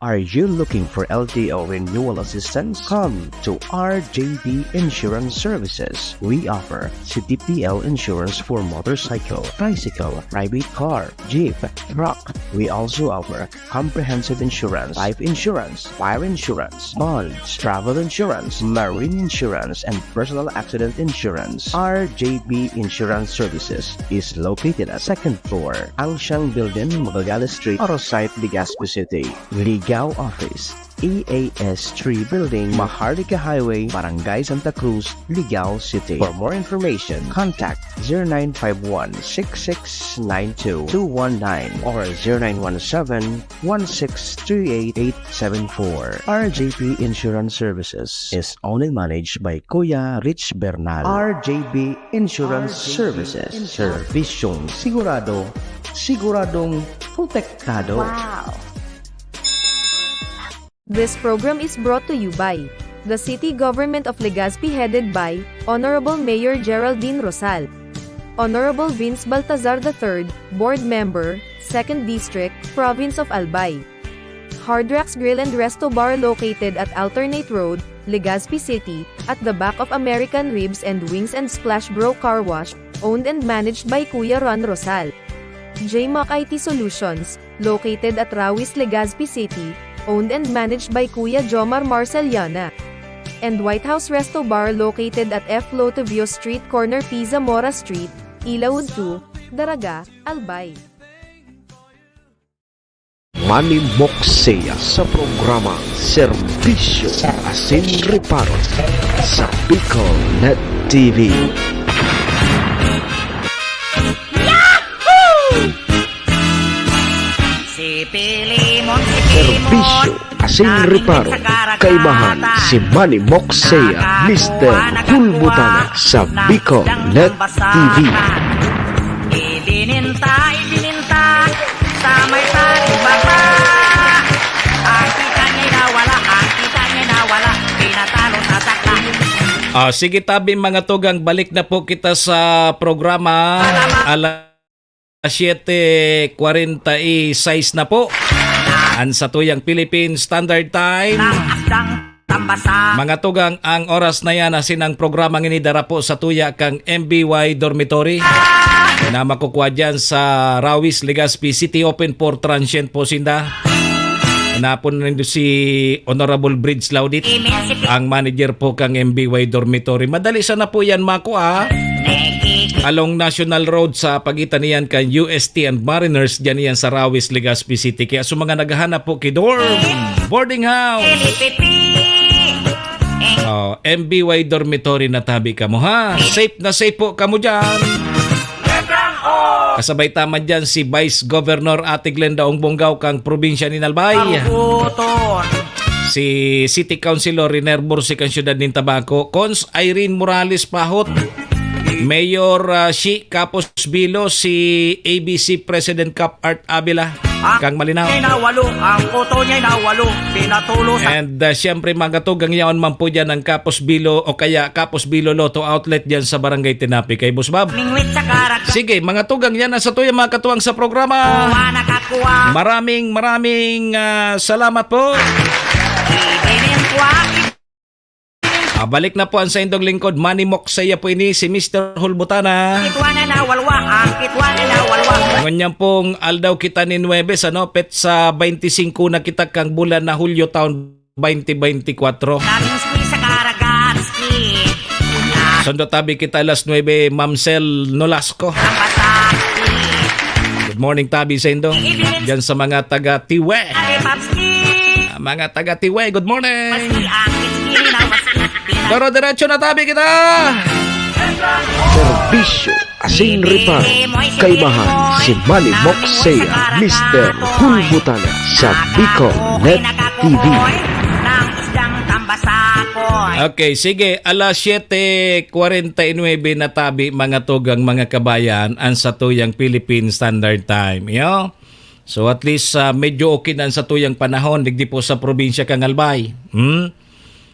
Are you looking for L T O renewal assistance? Come to R J B Insurance Services. We offer C T P L insurance for motorcycle, tricycle, private car, jeep, truck. We also offer comprehensive insurance, life insurance, fire insurance, bonds, travel insurance, marine insurance, and personal accident insurance. R J B Insurance Services is located at second floor, Angshan Building, Magallanes Street, Orosite, Legazpi City. Ligao Office, E A S three Building, Maharlika Highway, Barangay Santa Cruz, Ligao City. For more information, contact zero nine five one, six six nine two, two one nine or zero nine one seven, one six three eight, eight seven four. R J P Insurance Services is owned and managed by Kuya Rich Bernal. R J P Insurance Services. Serbisyong sigurado, siguradong protektado. Wow! This program is brought to you by the City Government of Legazpi, headed by Honorable Mayor Geraldine Rosal, Honorable Vince Baltazar the third, Board Member, Second District, Province of Albay. Hard Rocks Grill and Resto Bar, located at Alternate Road, Legazpi City, at the back of American Ribs and Wings and Splash Bro Car Wash, owned and managed by Kuya Ron Rosal. J Mac I T Solutions, located at Rawis, Legazpi City, owned and managed by Kuya Jomar Marceliana. And White House Resto Bar, located at F Lotovio Street, corner P Zamora Street, Ilawod two, Daraga, Albay. Manny Moxea sa programa Serbisyo asin Reparo sa Bicol Net T V. Si Pilimon, si Pilimon, serbisyo asin reparo, kaimahan si Manny Moxea, Mister Hulbutana sa Bicol Net T V. Ibininta, ibininta sa may talibata. Ang kita niya nawala, ang kita niya nawala, pinatalo sa sakla. Ah, sige, tabi, mga tugang, balik na po kita sa programa. Alas siyete kwarenta y sais na po. An satuyang Philippine Standard Time. Nang asdang tambasa. Mga tugang, ang oras na yan asin ang programa ngini dara po sa tuya kang M B Y Dormitory. Na makukwa dyan sa Rawis, Legazpi City, open for transient po sinda. Napon nindo si Honorable Bridge Laudit, ang manager po kang M B Y Dormitory. Madali sana po yan makua. Along National Road sa pagitan niyan kan U S T and Mariners, dyan yan sa Rawis, Legazpi City. Kaya sa mga naghahanap po ki dorm, boarding house, oh, M B Y Dormitory na tabi kamo, ha? Safe na safe po kamo dyan. Kasabay ta man dyan si Vice Governor Ate Glenda Ongbonggao kang probinsya nin Albay. Karuguton. Si City Councilor Riner Bursi kang siyudad nin Tabaco. Cons Irene Morales Pahot. Mayor, ah, Shi Capos Bilo, si A B C President Cap Art Avila, kang Malinao. Ay nawalo, ang koto niya nawalo, pinatulo sa And, ah, siyempre, mga tugang, yaon man po dyan ang Capos Bilo o kaya Capos Bilo Lotto Outlet dyan sa Barangay Tinapi kay Boss Bob. Mingwit sa karaga. Sige, mga tugang, yan ang satuya, mga katuwang, sa programa. Kuha, nakakuha. Maraming, maraming, ah, salamat po. Ibinin ko ang Ah, balik na po ang saindong lingkod, Manny Moksaya po ini, si Mister Hulbutana. Kitwa na nawalwa, ang kitwa na nawalwa. Ngunyan pong aldaw kita ni Nuebes, ano, petsa twenty-five na kita kang bulan na Hulyo taon twenty twenty-four. Daming ski sa Karagatski. Sundo tabi kita alas nuebe, Mamsel Nolasco. Ang Basaki. Good morning, tabi sa indo. Dyan sa mga taga Tiwe. Ate Papski. Ah, mga taga Tiwe, good morning. Maski ang Kitski, Linawaski, Pinas. Pero diretso na tabi kita. Serbisyo asin reparo. Kaibahan si Manny Moksea, Mister Hulbutana sa Bicol Net T V. Ng isdang tambasakoy. Okay, sige. Alas siyete kwarenta y nuebe na tabi, mga tugang, mga kabayan, ang satuyang Philippine Standard Time. Iyo. So, at least, ah, medyo okay na ang satuyang panahon digdi po sa probinsya kang Albay. Hmm?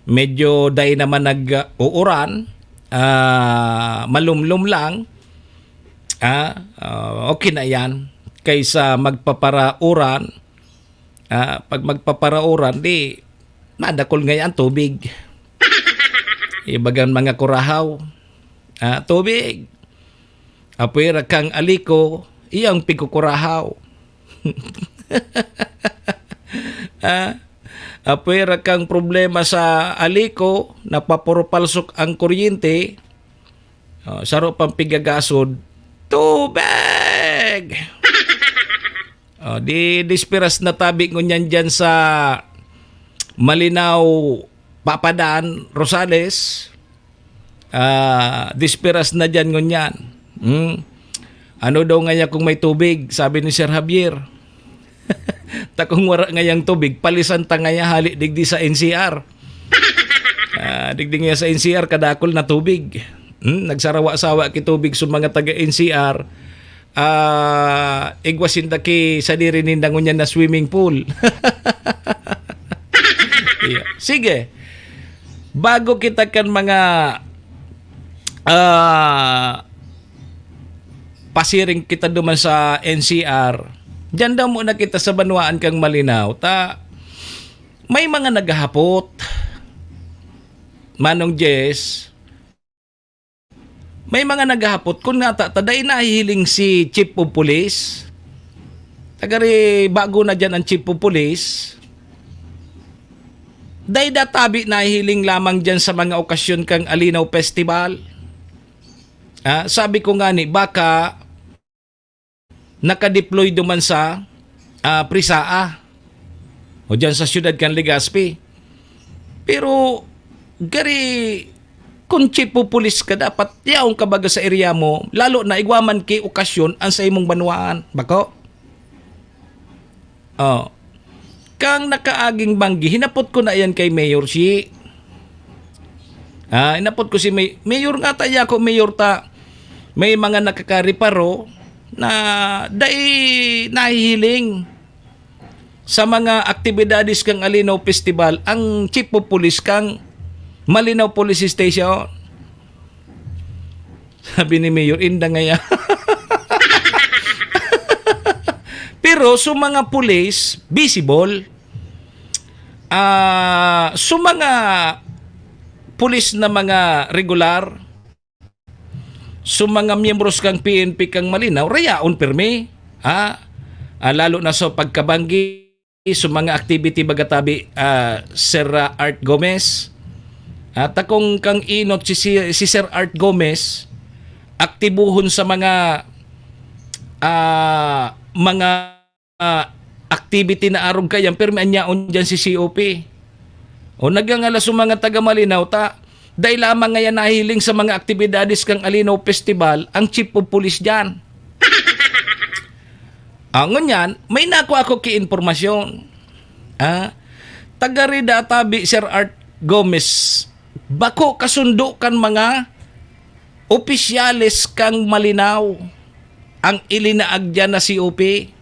Medyo dai naman nag-uuran, ah, malumlom lang. Ah, ah, okay na yan. Kaysa magpaparauran, ah, pag magpaparauran, di madakol ngayon ang tubig. Ibagan mga kurahaw. Ah, tubig. Apwera kang aliko, iyang pigkukurahaw. Ah, apwera kang problema sa aliko, napapurupalsok ang kuryente, oh, saro pang pigagasod, tubig! Oh, di desperas na tabi ngunyan dyan sa Malinao, Papadan, Rosales. Ah, desperas na dyan ngunyan. Hmm? Ano daw ngaya kung may tubig? Sabi ni Sir Javier. Ta kung wara ngayang tubig, palisan ta ngaya hali digdi sa N C R. Ah, digdi ngaya sa N C R, kadakol na tubig. Hmm? Nagsarawa-sawa ki tubig sa mga taga N C R. Ah, igwa sinda ki sadiri ninda ngunyan na swimming pool. Iya. Sige. Bago kita kan mga, ah, pasiring kita duman sa N C R, diyan daw muna kita sa banwaan kang Malinao. Ta, may mga naghahapot, Manong Jess, may mga naghahapot kun ngata ta dai nahihiling si Chief of Police. Tagari bago na diyan ang Chief of Police. Dai da tabi nahihiling lamang diyan sa mga okasyon kang Alinaw Festival. Ah, sabi ko nga ni, baka naka-deploy duman sa, ah, Prisaa o diyan sa siyudad kan Legazpi. Pero, gari, kung chief of police ka, dapat yaon ka baga sa area mo, lalo na igwa man ki okasyon an sa imong banwaan. Bako? Oh. Kang nakaaging banggi, hinapot ko na yan kay Mayor si, ah, hinapot ko si May-, Mayor nga ta, yako, Mayor ta, may mga nakakareparo na dai nahihiling sa mga aktibidades kang Alinaw Festival ang Chief of Police kang Malinao Police Station. Sabi ni Mayor, "Inda ngaya." Pero Pero so mga pulis, visible. Ah, so mga pulis na mga regular, so mga miyembros kang P N P kang Malinao, rayaon pirmi. Ha? Ah, lalo na sa pagkabanggi, so mga activity baga tabi, ah, Sir, ah, Art Gomez. At akong kang inot si, si, si Sir Art Gomez, aktibohon sa mga, ah, mga ah, activity na arog kaiyan, pirmi an yaon diyan si C O P. O, nagangalas ang mga taga Malinao ta, dai lamang ngayan nahiling sa mga aktibidades kan Alinaw Festival ang Chief of Police diyan. Ah, ngunyan, may nakua ako ki impormasyon. Ah, taga Rida tabi, Sir Art Gomez, bako kasundo kan mga opisyales kang Malinao ang ilinaag diyan na C O P.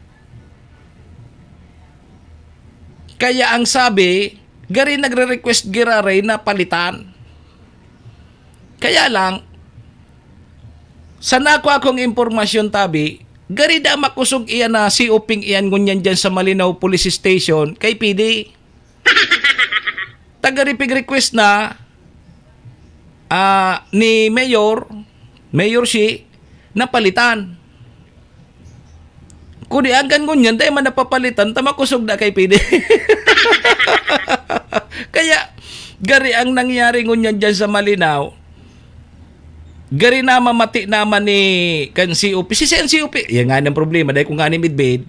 Kaya ang sabi, gari nagre-request giraray na palitan. Kaya lang, sa nako akong impormasyon tabi, gari da makosog iyan na C O P iyan ngunyan diyan sa Malinao Police Station kay P D. Taga-request na, ah, ni Mayor, Mayor si, napalitan. Kung di anggan ngunyan, dai man napapalitan, ta makosog na kay P D. Kaya, gari ang nangyari ngunyan dyan sa Malinao. Gari na mamati naman ni kan C O P. Si, si C O P, yan nga ang problema, dahil kung nga ni midbid,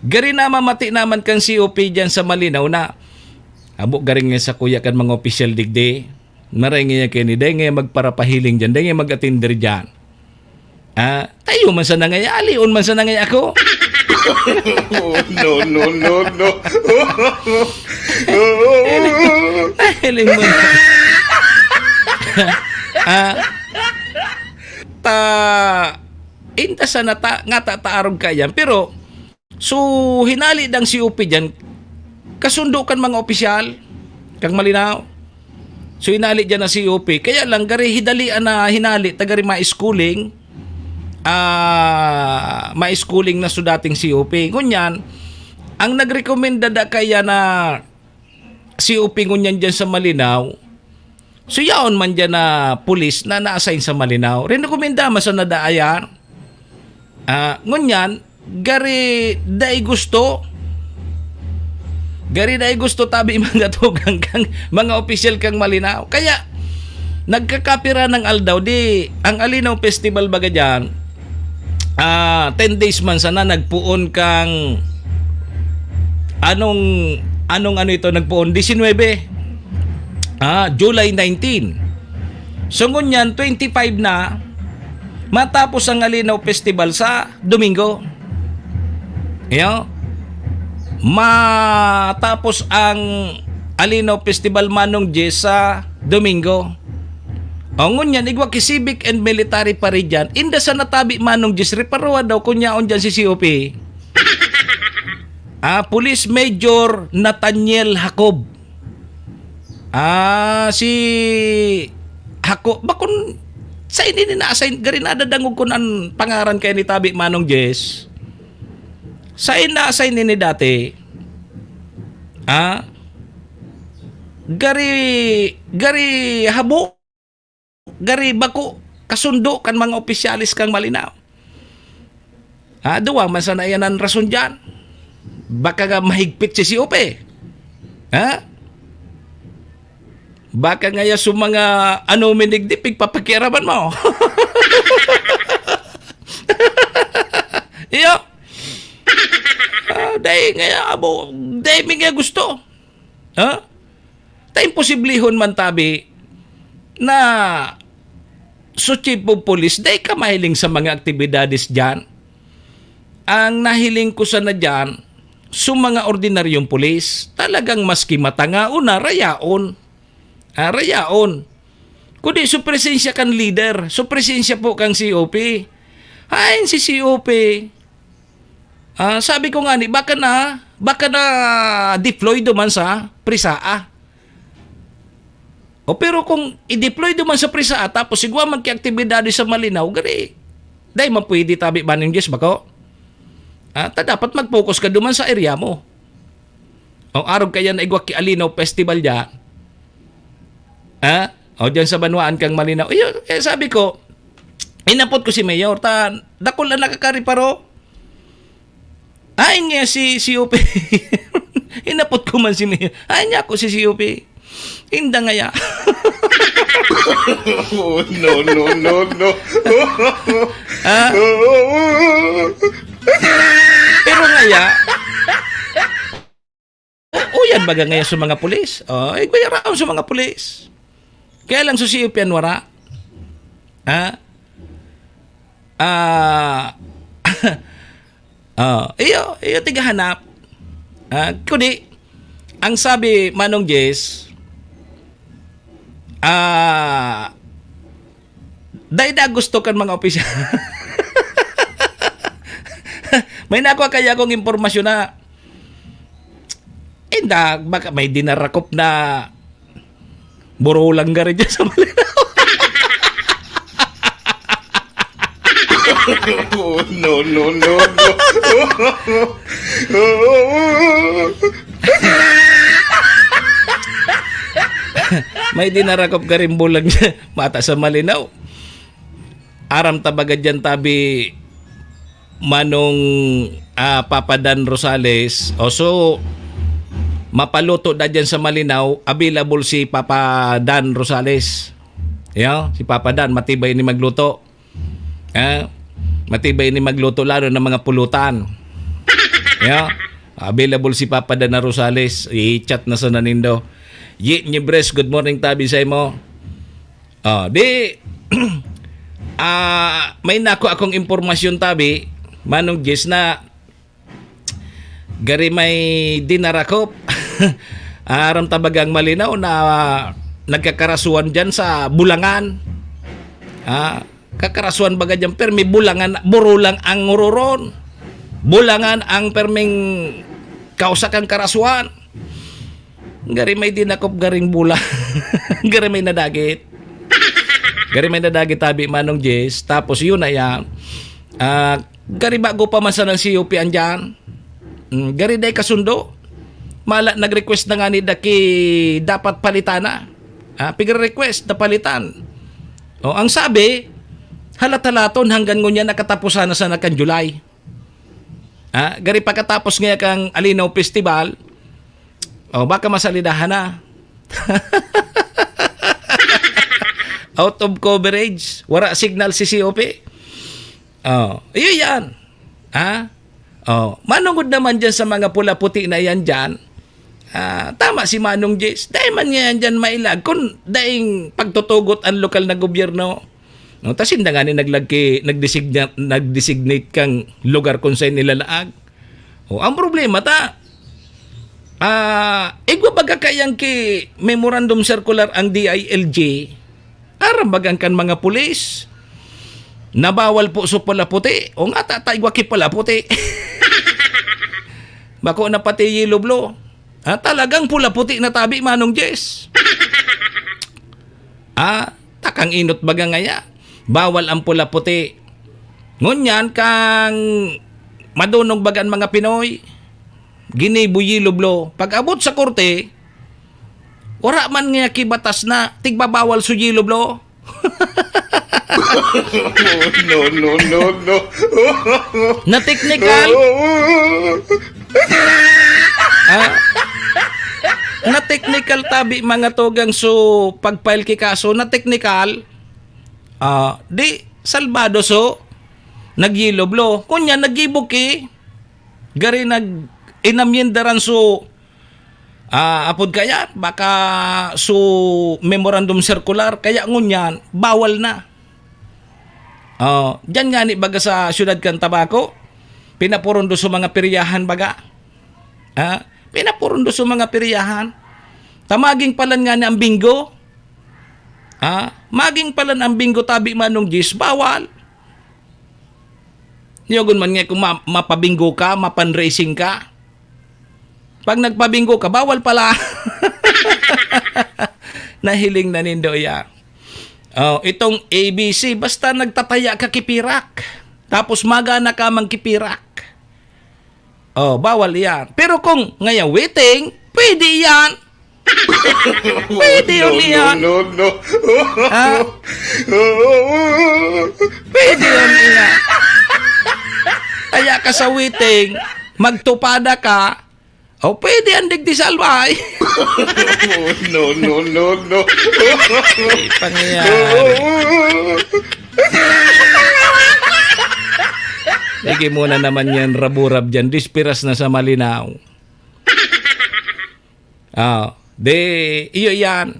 gari na mamati naman kan C O P dyan sa Malinao na, abo, garing nga sa kuya kan mga opisyal digdi, maray nga yan kayo ni, dahil nga magparapahiling dyan, dahil nga mag-attender dyan. Ah, tayo man sana ngaya, alion man sana ngaya ako. No, no, no, no. Hiling mo. Ah, ta, inta sana ta, nga ta, taarog ka yan. Pero, so, hinali dang C O P dyan, kasundo kan mga opisyal, kang Malinao. So, hinali dyan na C O P. Kaya lang, gari hidalian na hinali, ta gari ma-schooling, ah, ma-schooling na so dating C O P. Ngunyan, ang nagrekomenda da kaya na C O P ngunyan dyan sa Malinao, so yaon man dyan na pulis na na-assign sa Malinao. Rekomenda man sa nadaayan. Ah, ngunyan, gari dai gusto. Gari dai gusto tabi mga tugang kang mga opisyal kang Malinao. Kaya, nagkakapira ng aldaw, di, ang Alinaw Festival baga dyan, ah, ten days man sana nagpuon kang anong, anong ano ito, nagpuon? Disinwebe. Ah, July nineteen. So, ngunyan, twenty-five na, matapos ang Alinaw Festival sa Domingo. Iyo. Matapos ang Alinaw Festival, Manong Jess, sa Domingo. O, ngunyan, igwa ki civic and military parade dyan. Inda sa natabi, Manong Jess, reparowa daw, kunyaon dyan si C O P. Ah, Police Major Nathaniel Jacob. Ah, si Hako, bakon, sa ini ni na-assign, gari nadadangog ko an pangaran kay ni Tabi Manong Jess. Sa ini na-assign ini dati. Ah, gari, gari habo, gari bako, kasundo kan mga opisyalis kang Malinao. Ha, duwa man sana iyan an rason diyan. Baka nga mahigpit si C O P. Ha? Baka nga ya sa mga ano minigdi, pigpapakiaraman mo. Iyo. Ah, dai nga ya, abo, dai mi nga gusto. Ha? Ta imposiblihon man tabi na so chief of police, dai ka mahiling sa mga aktibidades diyan. Ang nahiling ko sana diyan, so mga ordinaryong pulis, talagang maski matangaon na, rayaon. Ah, rayaon. Kundi so presensya kan leader, so presensya po kang C O P. Hain si C O P. Ah, sabi ko nga ni, baka na, baka na deploy duman sa Prisaa. O pero kung i-deploy duman sa Prisaa, tapos sigwa magkiaktibidades sa Malinao, gari, dai man pwede tabi baning Diyos, bako? Ah, ta dapat mag-focus ka duman sa area mo. O, arog kaya na igwa ki Alinaw Festival diyan. Ah? O, diyan sa banwaan kang Malinaw. Iyo, eh, sabi ko, inapot ko si Mayor, ta dakul na nakakareparo. Ay niya si C O P. Inapot ko man si Mayor. Ay niya ako si C O P. Inda ngaya. Oh, no, no, no, no. Ah? Pero ngaya, u- uyan baga ngaya sa mga pulis. Oh, eh, kaya raon sa mga pulis. Kaya lang sa C O P an wara. Ha? Ah, oh, iyo, iyo tigahanap. Ah, kundi, ang sabi, Manong Jess, ah, dai na gusto kan mga opisyal. May nakuha kaya akong impormasyon na, inda, baka may dinarakop na burulang gari dyan sa Malinaw. Oh, no, no, no, no. May dinarakop garing bulag dyan. Mata sa Malinaw. Aram ta baga dyan tabi Manong, ah, Papa Dan Rosales. O, so, mapaluto na dyan sa Malinaw, available si Papa Dan Rosales. Yo, si Papa Dan, matibay ni magluto. Ah, matibay ni magluto, lalo na mga pulutan. Yo, available si Papa Dan na Rosales. I-chat na sa nanindo. Yi Nibres, good morning, tabi sa imo. Ah, di, ah, may nako akong impormasyon, tabi, Manong Jess, na gari may dinarakop. Aram ta bagang Malinaw na nagkakarasuhan dyan sa Bulangan. Ah, kakarasuhan baga dyan, pero may Bulangan, burulang ang ngururon. Bulangan ang perming kausa kang karasuhan. Gari may dinakop garing bula. Gari may nadagit. Gari may nadagit, tabi, Manong Jess. Tapos yun na yan. Ah, gari bago pa man sana si Yupi andyan. Mm, gari day kasundo. Mala, nag-request na nga ni Daki, dapat palitan na. Ah, pigre-request na palitan. O, ang sabi, halat-halaton hanggang ngunyan nakatapusan na sana kan July. Ah, gari pagkatapos nga kang Alinaw Festival, o, baka masalidahan na. Out of coverage, wala signal si C O P. Oh, iyo yan. Ha? Oh, manungod naman dyan sa mga pula-puti na yan dyan. Ah, tama si Manong Jess. Dahil man nga yan dyan mailag. Kung daing pagtutugot ang lokal na gobyerno, no, ta sinda nga ni naglagki, nagdesigna, nag-designate kang lugar kung saan nilalaag. O, ang problema ta, ah, igwa baga kayang ki memorandum circular ang D I L G, aram bagang kan mga pulis, na bawal po sa pula-puti. O nga, ta, ta, igwa ki pula-puti. Bako na pati yellow blue. Ah, talagang pula-puti na tabi, Manong Jess. Ah, takang inot baga ngaya. Bawal ang pula-puti. Ngunyan kang madunong baga ang mga Pinoy, ginibo yellow blue. Pag-abot sa korte, wala man nga kibatas na tigbabawal sa yellow blue. No, no, no, no. Na technical, ah, na technical tabi mga tugang, so pag-file ki kaso na technical, ah, di salbado so nag-yellow blue. Kunya nag-ibuki, gari nag-inamyendaran so, ah, apod kaya, baka so memorandum circular, kaya ngunyan, bawal na. Oh, diyan nga ni baga sa siyudad kan Tabaco, pinapurundo sa mga peryahan baga. Ha? Pinapurundo sa mga peryahan. Ta maging palan nga ni ang bingo. Ha? Maging palan ang bingo tabi, Manong Jis, bawal. Niyogon man nga kung ma- mapabingo ka, mapanracing ka. Pag nagpabingo ka, bawal pala. Nahiling na nindo yan. Oh, itong A B C, basta nagtataya ka kipirak. Tapos magana ka mang kipirak. Oh, bawal iyan. Pero kung ngaya waiting, pwede iyan. Pwede yun iyan. No, no, no. Ha? Pwede yun iyan. Kaya ka sa waiting, magtupada ka, o pwede ang digdi salbay. No, no, no, no. Pangyayari. Sige muna naman yan, raburab dyan. Dispiras na sa malinaw. Ah, di, iyo yan.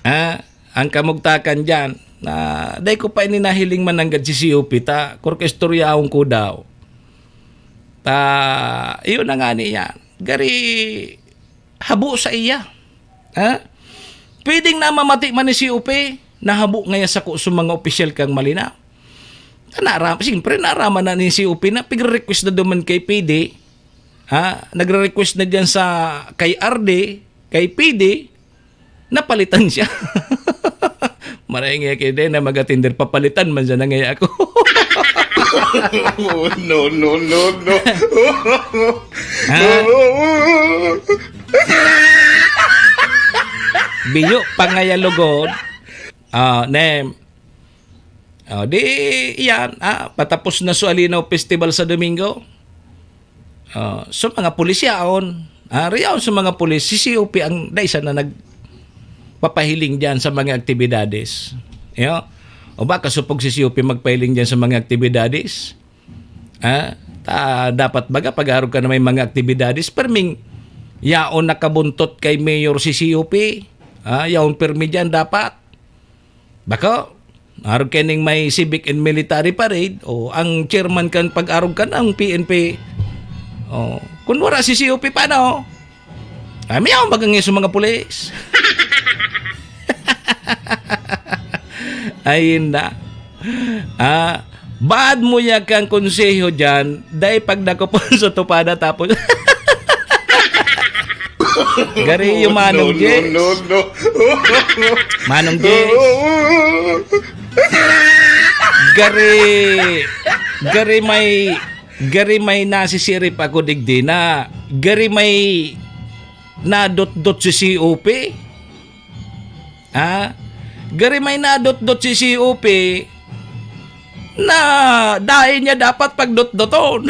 Ah, ang kamugtakan dyan, na dai ko pa ini nahiling mananggad si C O P ta, kurka istoryahon ko daw. Ta, iyo na nga niyan. Gari, habo sa iya. Ha? Pwedeng namamati man ni C O P, nahabo ngaya sako sa mga opisyal kang malinaw. Naram, siyempre, naraman na ni C O P na pigre-request na duman kay P D. Ha? Nagre-request na diyan sa kay R D, kay P D, napalitan siya. Maray nga kay na mag-atender, papalitan man siya na ngaya ako. Oh, no, no, no, no. Ha? Biyo pa ngaya lugod. Ah, nem. Oh, di, iyan, ah, patapos na sa Alinaw Festival sa Domingo. Ah, so, mga pulis yaon, ah, riyaon sa mga pulis, si C O P ang dai sana nagpapahiling diyan sa mga aktibidades. Yo? O ba, kasupog si C O P magpahiling diyan sa mga aktibidades? Ah, ta, dapat baga pag-arog ka na may mga aktibidades, perming yaon nakabuntot kay Mayor si C O P. Ah, yaon permi diyan dapat. Bako, arog kaning may civic and military parade, o ang chairman kan pag-arog kan ang P N P. O, kun wala si C O P, paano? Ay, mayaw magangi sa mga pulis. Ay, na. Ah, bad mo ya kang konseho dyan, dai pagdakopon sa tupada tapos. Gari yung Manong Jess. No, no, no. Manong Jess. Gari, gari may, gari may nasisirip ako digdi na, gari may nadotdot si C O P. Ha? Gari may nadotdot si C O P na dai niya dapat pagdotdoton.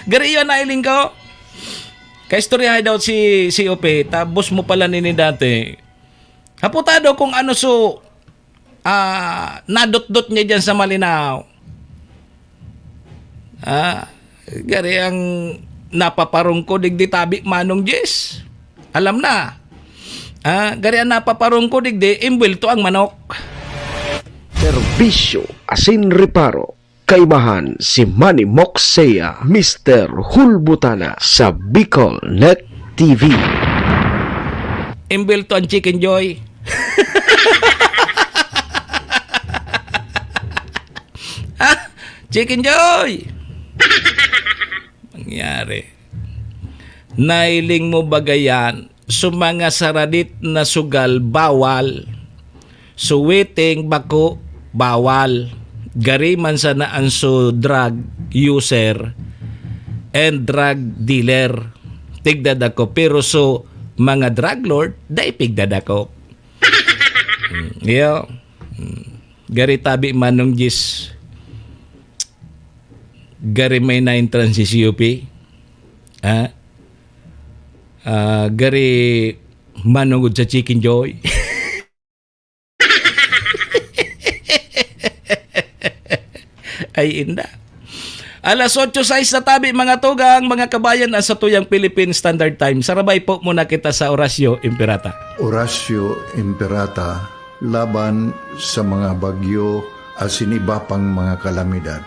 Gari yun, nailing ko. Kaistoryahay daw si C O P, tapos mo pala nini dati. Haputado kung ano so, ah, nadotdot niya dyan sa Malinao. Ah, gari ang napaparong ko digdi tabi, Manong Jess. Alam na. Ah, gari ang napaparong ko digdi, imbwelto ang manok. Serbisyo asin reparo. Kaibahan si Manny Moxea, Mister Hulbutana sa Bicol Net T V. Imbwelto ang Chicken Joy. Ah, Chicken Joy! Nangyari. Nailing mo ba gayan? So, mga saradit na sugal, bawal. So, waiting, bako, bawal. Gari man sana an so drug user and drug dealer. Tigdadakop. Pero so, mga drug lord, dai pigdadakop. Hmm, iyo. Hmm. Gari tabi, Manong Jis. Gari may na-entrance si C O P. Ha? Ah, gari manugod sa Chicken Joy. Ay, inda. Alas otso sais na tabi, mga tugang, mga kabayan, ang satuyang Philippine Standard Time. Sarabay po muna kita sa Orasyo Imperata. Orasyo Imperata laban sa mga bagyo asin iba pang mga kalamidad.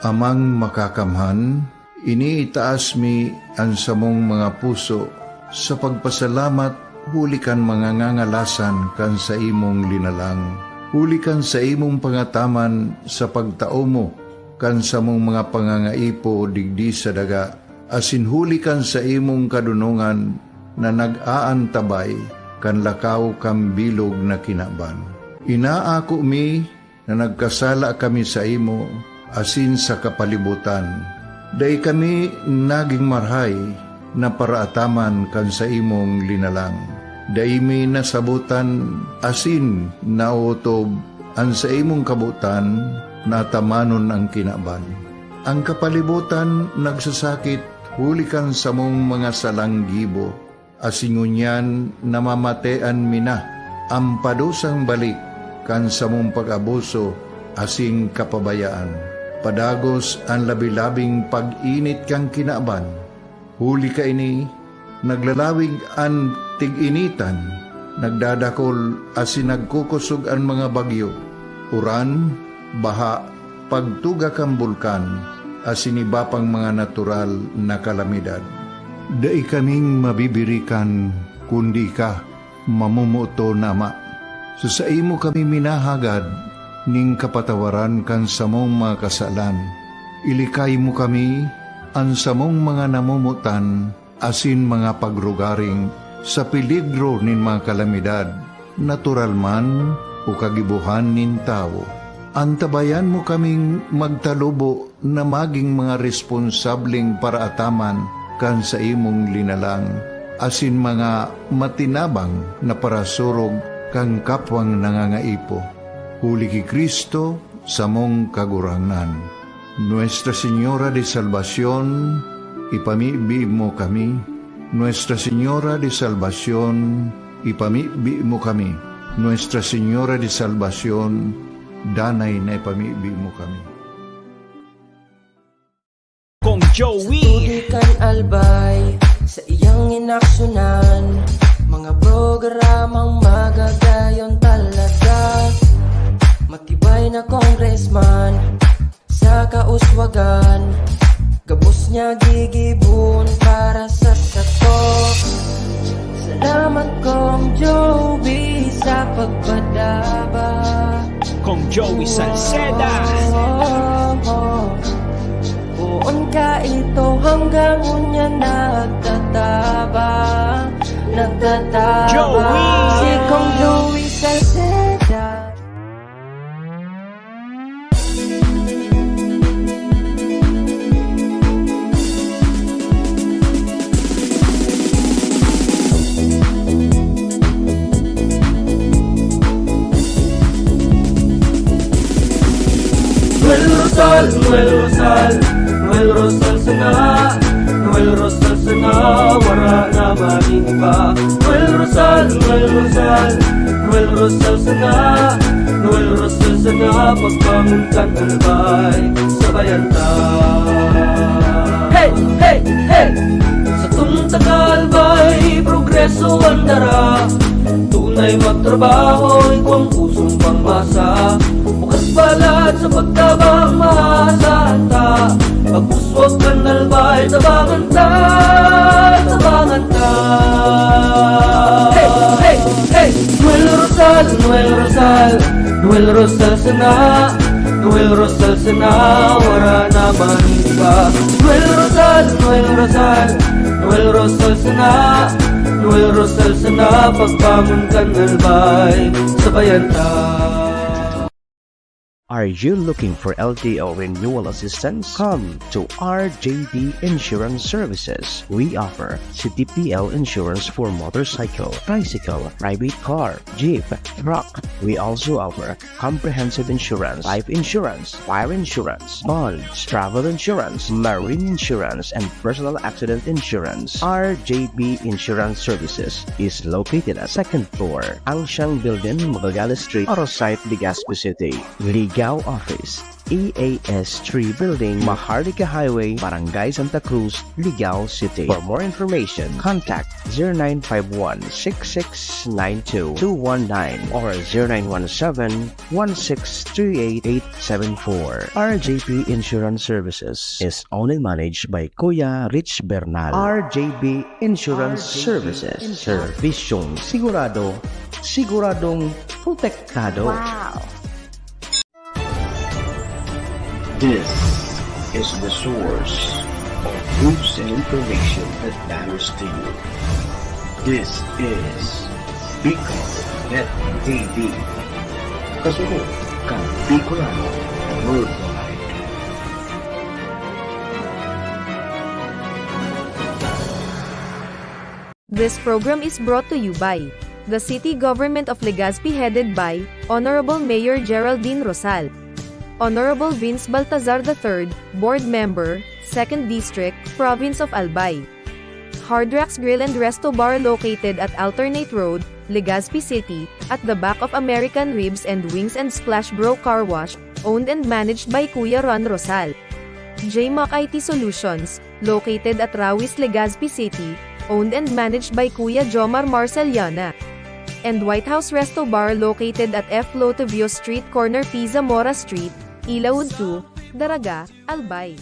Amang Makakamhan, iniitaas mi an samong mga puso sa pagpasalamat huli kan mga ngangalasan kan saimong linalang, huli kan saimong pangataman sa pagtao mo kan samong mga pangangaipo digdi sa daga, asin huli kan saimong kadonongan na nag-aantabay kan lakaw kan bilog na kinaban. Inaako mi na nagkasala kami saimo asin sa kapalibotan, Dai kami nagin marahay na paraataman kan saimong linalang. Dai mi nasabotan asin naotob an saimong kabotan na atamanon an kinaban. An kapalibotan nagsasakit huli kan samong mga salang gibo, asin ngunyan namamatean mi na an padusang balik kan samong pag-abuso asin kapabayaan. Padagos an labi-labing pag-init kan kinaban. Huli kaini, naglalawig an tig-initan, nagdadakol asin nagkukosog an mga bagyo, uran, baha, pagtuga kan bulkan, asin iba pang mga natural na kalamidad. Dai kaming mabibirikan kundi ika, mamomoot na Ama. Sa saimo kami minahagad nin kapatawaran kan samong mga kasalan. Ilikay mo kami, an samong mga namomotan, asin mga pagrugaring sa peligro nin mga kalamidad, natural man o kagibohan nin tawo. Antabayan mo kaming magtalubo na magin mga responsableng paraataman kan saimong linalang, asin mga matinabang na parasurog kan kapwang nangangaipo. Huli ki Cristo, samong Kagurangnan. Nuestra Señora de Salvacion, ipamibi mo kami. Nuestra Señora de Salvacion, ipamibi mo kami. Nuestra Señora de Salvacion, danay na ipamibi mo kami. Kong Joey. Sa tubig kan Albay, sa iyang inaksyonan, mga programang magagayon talaga. Matibay na congressman, sa kauswagan, gabos niya gigibon para sa sato. Salamat, Kong Joey, sa pagpadaba. Kong Joey Salceda. Poon ka ito hanggang unya nagtatabang, nagtatabang. Joey! Si Kong Joey Salceda. Noel Rosal, Noel Rosal, Noel Rosal sana, Noel Rosal sana, wara na magin iba. Noel Rosal, Noel Rosal, Noel Rosal sana, Noel Rosal sana, pagbangon kan Albay, sabayan ta. Hey, hey, hey! Sa tunta ka Albay, progreso an dara. Tunay magtrabaho, igwang pusong pangmasa. Bukas palad sa pagtabang, maasahan ta. Pag-uswag kan Albay, tabangan ta, tabangan ta. Hey, hey, hey! Noel Rosal, Noel Rosal, Noel Rosal sana, Noel Rosal sana, wara na magin iba. Noel Rosal, Noel Rosal, Noel Rosal sana, Noel Rosal sana, pagbangon kan Albay, sabayan ta. Are you looking for L T O renewal assistance? Come to R J B Insurance Services. We offer C T P L insurance for motorcycle, tricycle, private car, jeep, truck. We also offer comprehensive insurance, life insurance, fire insurance, bonds, travel insurance, marine insurance, and personal accident insurance. R J B Insurance Services is located at second floor, Angshang Building, Magallanes Street, Arosite, Legazpi City. Ligao Office, E A S three Building, Maharlika Highway, Barangay Santa Cruz, Ligao City. For more information, contact zero nine five one, six six nine two, two one nine or zero nine one seven, one six three eight, eight seven four. R J P Insurance Services is owned and managed by Kuya Rich Bernal. R J P Insurance Services. Serbisyong sigurado, siguradong protektado. Wow! This is the source of news and information that matters to you. This is Bicol Net T V. Kasunod kan Bicolano Worldwide. This program is brought to you by the City Government of Legazpi, headed by Honorable Mayor Geraldine Rosal, Honorable Vince Baltazar the third, Board Member, Second District, Province of Albay. Hard Rocks Grill and Resto Bar, located at Alternate Road, Legazpi City, at the back of American Ribs and Wings and Splash Bro Car Wash, owned and managed by Kuya Ron Rosal. J Mac I T Solutions, located at Rawis, Legazpi City, owned and managed by Kuya Jomar Marceliana. And White House Resto Bar, located at F Lotovio Street, corner P Zamora Street, Ilaud two, Daraga, Albay.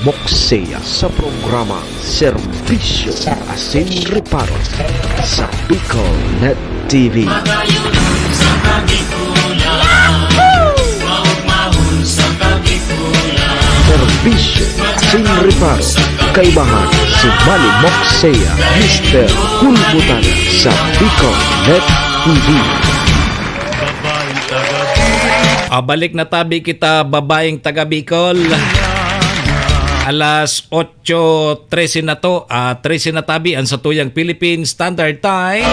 Mokseya sa programa Serbisyo Asin Reparo sa Bicol Net T V. Serbisyo Asin Reparo, kaibahan si Manny Mokseya, Mister Kulbutan sa Bicol Net T V. Ah, balik na tabi kita, babaeng taga Bicol. Alas otso trese na to, ah, trese na tabi ang satuyang Philippine Standard Time.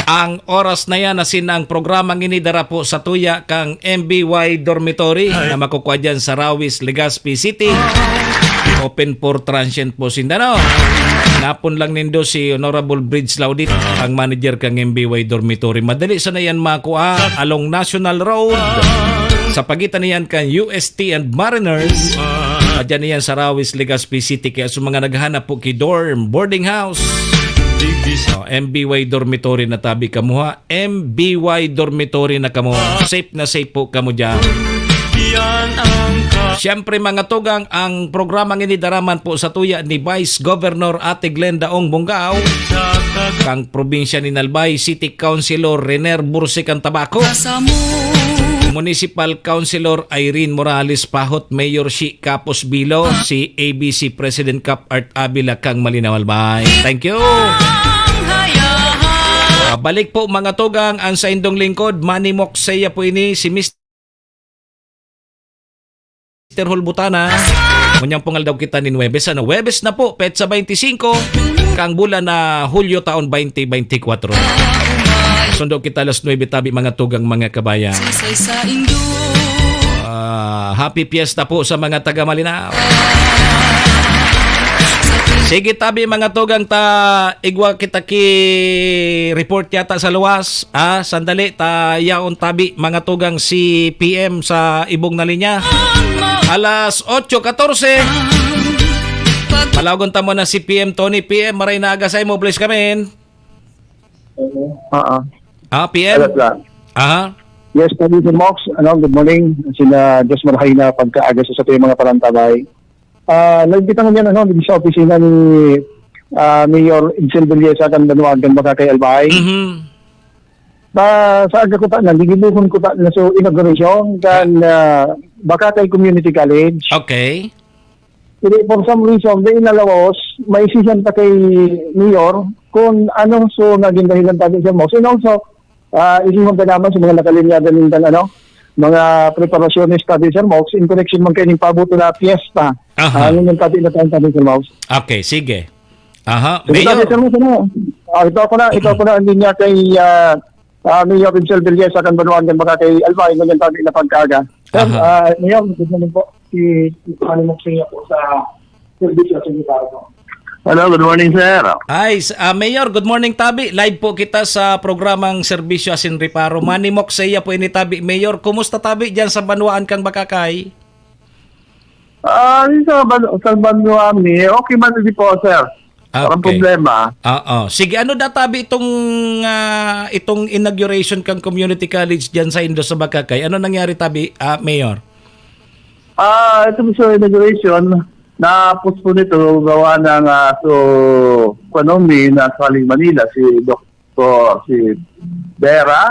Ang oras na yan, asin ang programang ini dara po sa tuya kang M B Y Dormitory na makukwa dyan sa Rawis, Legazpi City. Open for transient po sinda, no? Napon lang nindo si Honorable Bridge Laudit, ang manager kang M B Y Dormitory. Madali sana yan makua along National Road, sa pagitan niyan kan U S T and Mariners. At dyan niyan sa Rawis, Legazpi City. Kaya sa mga naghahanap po ki dorm, boarding house, oh, M B Y Dormitory na tabi kamo, ha. M B Y Dormitory na kamo. Safe na safe po kamo dyan. Siyempre, mga tugang, ang programang ini dara man po sa tuya ni Vice Governor Ate Glenda Ong Bongao, kang probinsya ni Albay, City Councilor Rener Bursi kan Tabaco, Municipal Councilor Irene Morales Pahot, Mayor Shi Capos Bilo, si A B C President Cap Art Avila kang Malinao, Albay. Thank you. Ah, balik po, mga tugang, ang saindong lingkod, Manny Mokseya po ini, si Mister Hulbutana. Ngunyan pong aldaw kita nin Huwebes. Ano, Huwebes na po, petsa twenty-cinco, kang bulan na Hulyo, taon twenty twenty-four. Sundo kita alas nuebe tabi, mga tugang, mga kabayan. Ah, happy fiesta po sa mga taga Malinao. Sige tabi, mga tugang, ta igwa kita ki report yata sa luwas. Ah, sandali, ta yaon tabi, mga tugang, si P M sa ibong na linya. Alas otso katorse. Palagon ta muna si P M Tony. P M, maray na aga sa imo, please come in. Oo. Ah, P M? Alas lang. Aha. Yes, Sir Mox. Ano, good morning. Sina Diyos marahay na pagkaaga sa satuyang mga parantabay. Ah, nagkita ngunyan, ano, dito sa opisina ni, ah, Mayor Edsel Villesa kan Banwaan kan Bacacay, Albay. Mhm. Sa, sa aga ko ta na, gigibuhon ko ta na so inauguration kan, ah, Bacacay Community College. Okay. Pero for some reason, may inalawas, may sisyan pa kay Mayor kung ano so naging dahilan tabi siya mo. And also, ah, isihon pa naman sa mga nakalinyagan ng, ano, mga preparasyones tabi, Sir Mox, in connection man kayo ng pabuto na fiesta. Aha. Ah, yun yung tabi na tayo tabi, Sir Mox. Okay, sige. Aha, Sige, Mayor. Tabi, Sir Mox, ano? Ah, ito ako na, ito ako na ang linya kay, ah, ah, Mayor Pincel Villesa kan Banwaan kan Bacacay, Albay, ngunyan tabi na pagkaaga. Sir, Aha. ah, Mayor, good morning po. Si, si Manny Moxeya po sa Servicio Secretary po. Hello, good morning, sir. Hi, s-, ah, Mayor, good morning, tabi. Live po kita sa programang Serbisyo Asin Reparo. Manny Moxeya po ini, tabi. Mayor, kumusta, tabi, diyan sa Banwaan kang Bacacay? Ah, sa ban-, sa Banwaan mi, okay man di po, sir. Ah, Walang okay. problema. Oo. Sige, ano da, tabi, itong, ah, itong inauguration kang community college diyan sa Indo sa Bacacay? Ano nangyari, tabi, ah, Mayor? Ah, ito po sa inauguration, na-postpone ito gawa ng, ah, so, economy na sa Manila, si Doktor, si Vera.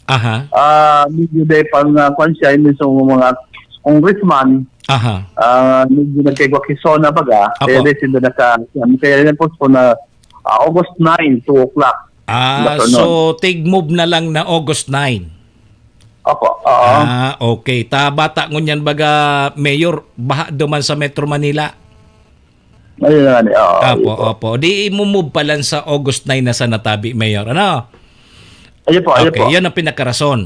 Aha. Ah, medyo day pang, ah, kwan siya, yung sa mga congressman, Aha. ah, medyo nagkaigwa kisona baga, Apo. kaya day sinda nasa, kaya na-postpone na, ah, August nine, two o'clock. Ah, Afternoon. so, tig-move na lang na August nine? Opo, oo. Ah, okay. Ta bata ngunyan baga, Mayor, baha duman sa Metro Manila? Ayun na nga ni, oo, Opo, ayun po. opo. Di imu-move pa lang sa August nine na sana tabi, Mayor, ano? Ayun po, ayun Okay, po. yan ang pinakarason.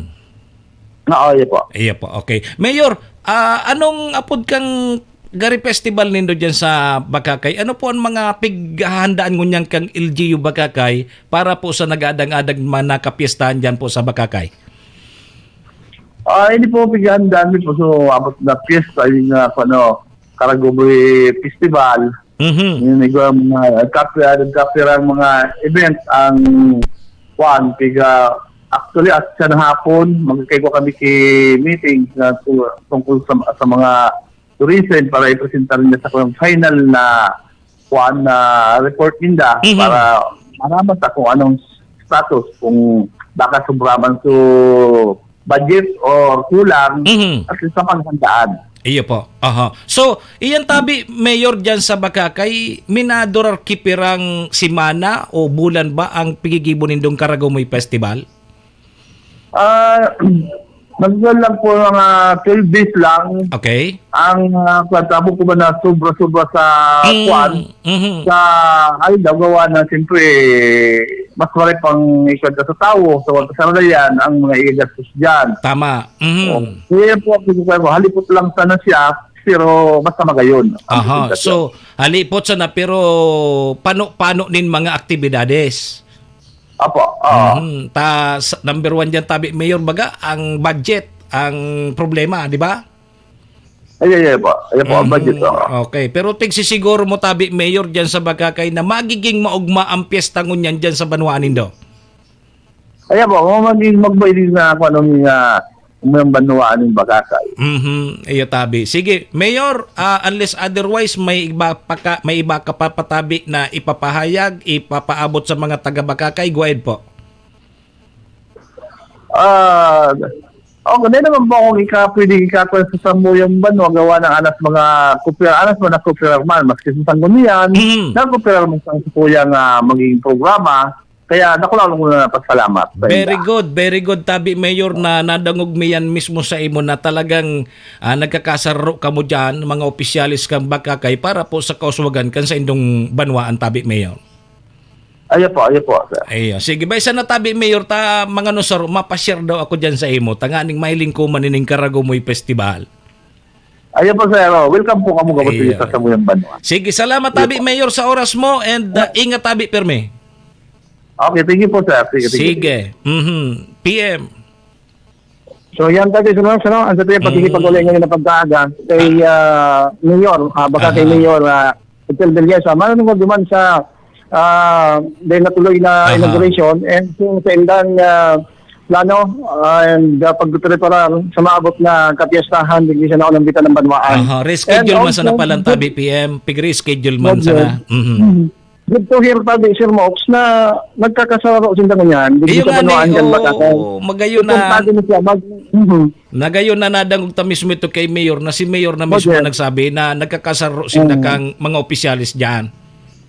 Oo, ayun po. Ayun po, okay. Mayor, ah, anong apod kang Gari Festival nindo diyan sa Bacacay? Ano po ang mga pighahandaan ngunyan kang L G U Bacacay para po sa nag-aadang-adang man na kapiestahan diyan po sa Bacacay? Ah, hindi po pighahandaan din po. So, abot na piyesta, yung, ah, ano, Karagumoy Festival. Mhm. Yung iba, mga nagkapira, nagkapira ang mga event, ang kuwan, piga, actually, at sa hapon, magkakaigwa kami ki meeting na tu-, tungkol sa, sa mga tourism para ipresenta rin sa kung final na, kuwan, na report ninda Mhm. para malaman sa kung anong status, kung baka sobra man so budget or kulang, Mhm. at least sa paghandaan. Iyo po. Aha. So, iyan tabi, Mayor, dyan sa Bacacay, minadurar ki pirang semana o bulan ba ang pigigibo nindong Karagumoy Festival? Ah, nagdal lang po mga twelve days lang. Okay. Ang, ah, kwan, tabo ko ba na sobra-sobra sa Mm, kwan, mhm. sa aldaw, gawa na, siyempre, mas maray pang ikwenta sa tawo, sa kwarta sa yan, ang mga igagastos dyan. Tama. Mhm. Oh, kaya po, ang sinasabi ko, halipot lang sana siya, pero basta magayon ang Aha. presentasiyon. So, halipot sana, pero pano-pano nin mga aktibidades? Apo, oo. Mhm. Ta, sa, number one dyan, tabi, Mayor, baga, ang budget, ang problema, di ba? Ay, ay, ay po. Ay po, ang budget, Mhm. oo. Okay. Pero tigsisiguro mo, tabi, Mayor, dyan sa Bacacay na magiging maugma ang piyesta ngunyan dyan sa banwaan nindo? Ay, apo, kung magiging magbayding na ako, anong, ah, may banwaan ng Bacacay. Mhm. Iyo, tabi. Sige, Mayor, ah, unless otherwise, may iba pa ka, may iba ka pa patabi na ipapahayag, ipapaabot sa mga taga Bacacay, go ahead po. Ah, okay, may naman po akong ika-, pwedeng ikakwento sa samuyang banwa, gawa ng anas mga kupira-, anas mga kupira man, maski sa Sanggunian, Mm. nagkupira man sa kuyang, ah, magiging programa. Kaya nakulang ko na pasalamat sa Very inda. good, very good, tabi, Mayor, na nadangog mi yan mismo sa imo na talagang, ah, nagkakasaro kamo diyan, mga opisyales kan Bacacay, para po sa kauswagan kan saindong banwaan, tabi, Mayor. Ayo po, ayo po, sir. Ayo. Sige, bay, sana tabi, Mayor, ta, mga no, saro, mapashare daw ako diyan sa imo, tanganing mahiling ko man ining Karagumoy Festival. Ayo po, sir. Oh, welcome po kamo, kapatid, Ayo. sa samuyang banwa. Sige, salamat, Ayo tabi, po. Mayor, sa oras mo, and, uh, Ayo. ingat, tabi, pirmi. Okay, thank you po, sir. Sige, thank you. Sige. Mhm. P M. So, yan, tabi, sir, no? Sir, no? Ang sa tuwing Mm. pakikipag-uli ngayon na pagkaaga kay, ah, Mayor, ah, baka kay Aha. Mayor, ah, Hotel Belleza. Manunungod naman sa, ah, dahil natuloy na Aha. inauguration and kung sa indang, ah, plano, ah, and, ah, pagpreparar sa maabot na kapiyastahan, digdi sa naunang bitan ng banwaan. Aha, reschedule And man sana also, palang tabi, P M. Pig-reschedule man Okay. sana. Mhm. Mhm. Good to hear, tabi, Sir Mox, na nagkakasaro sinda ngunyan, digdi Iyo sa nga ni, banwaan dyan, oo, Bacacay. magayon na. Importante na siya, mag-, mhm. Nagayon na nadangog ta mismo ito kay Mayor, na si Mayor na mismo Okay. nagsabi na nagkakasaro sinda Mm. kang mga opisyales dyan.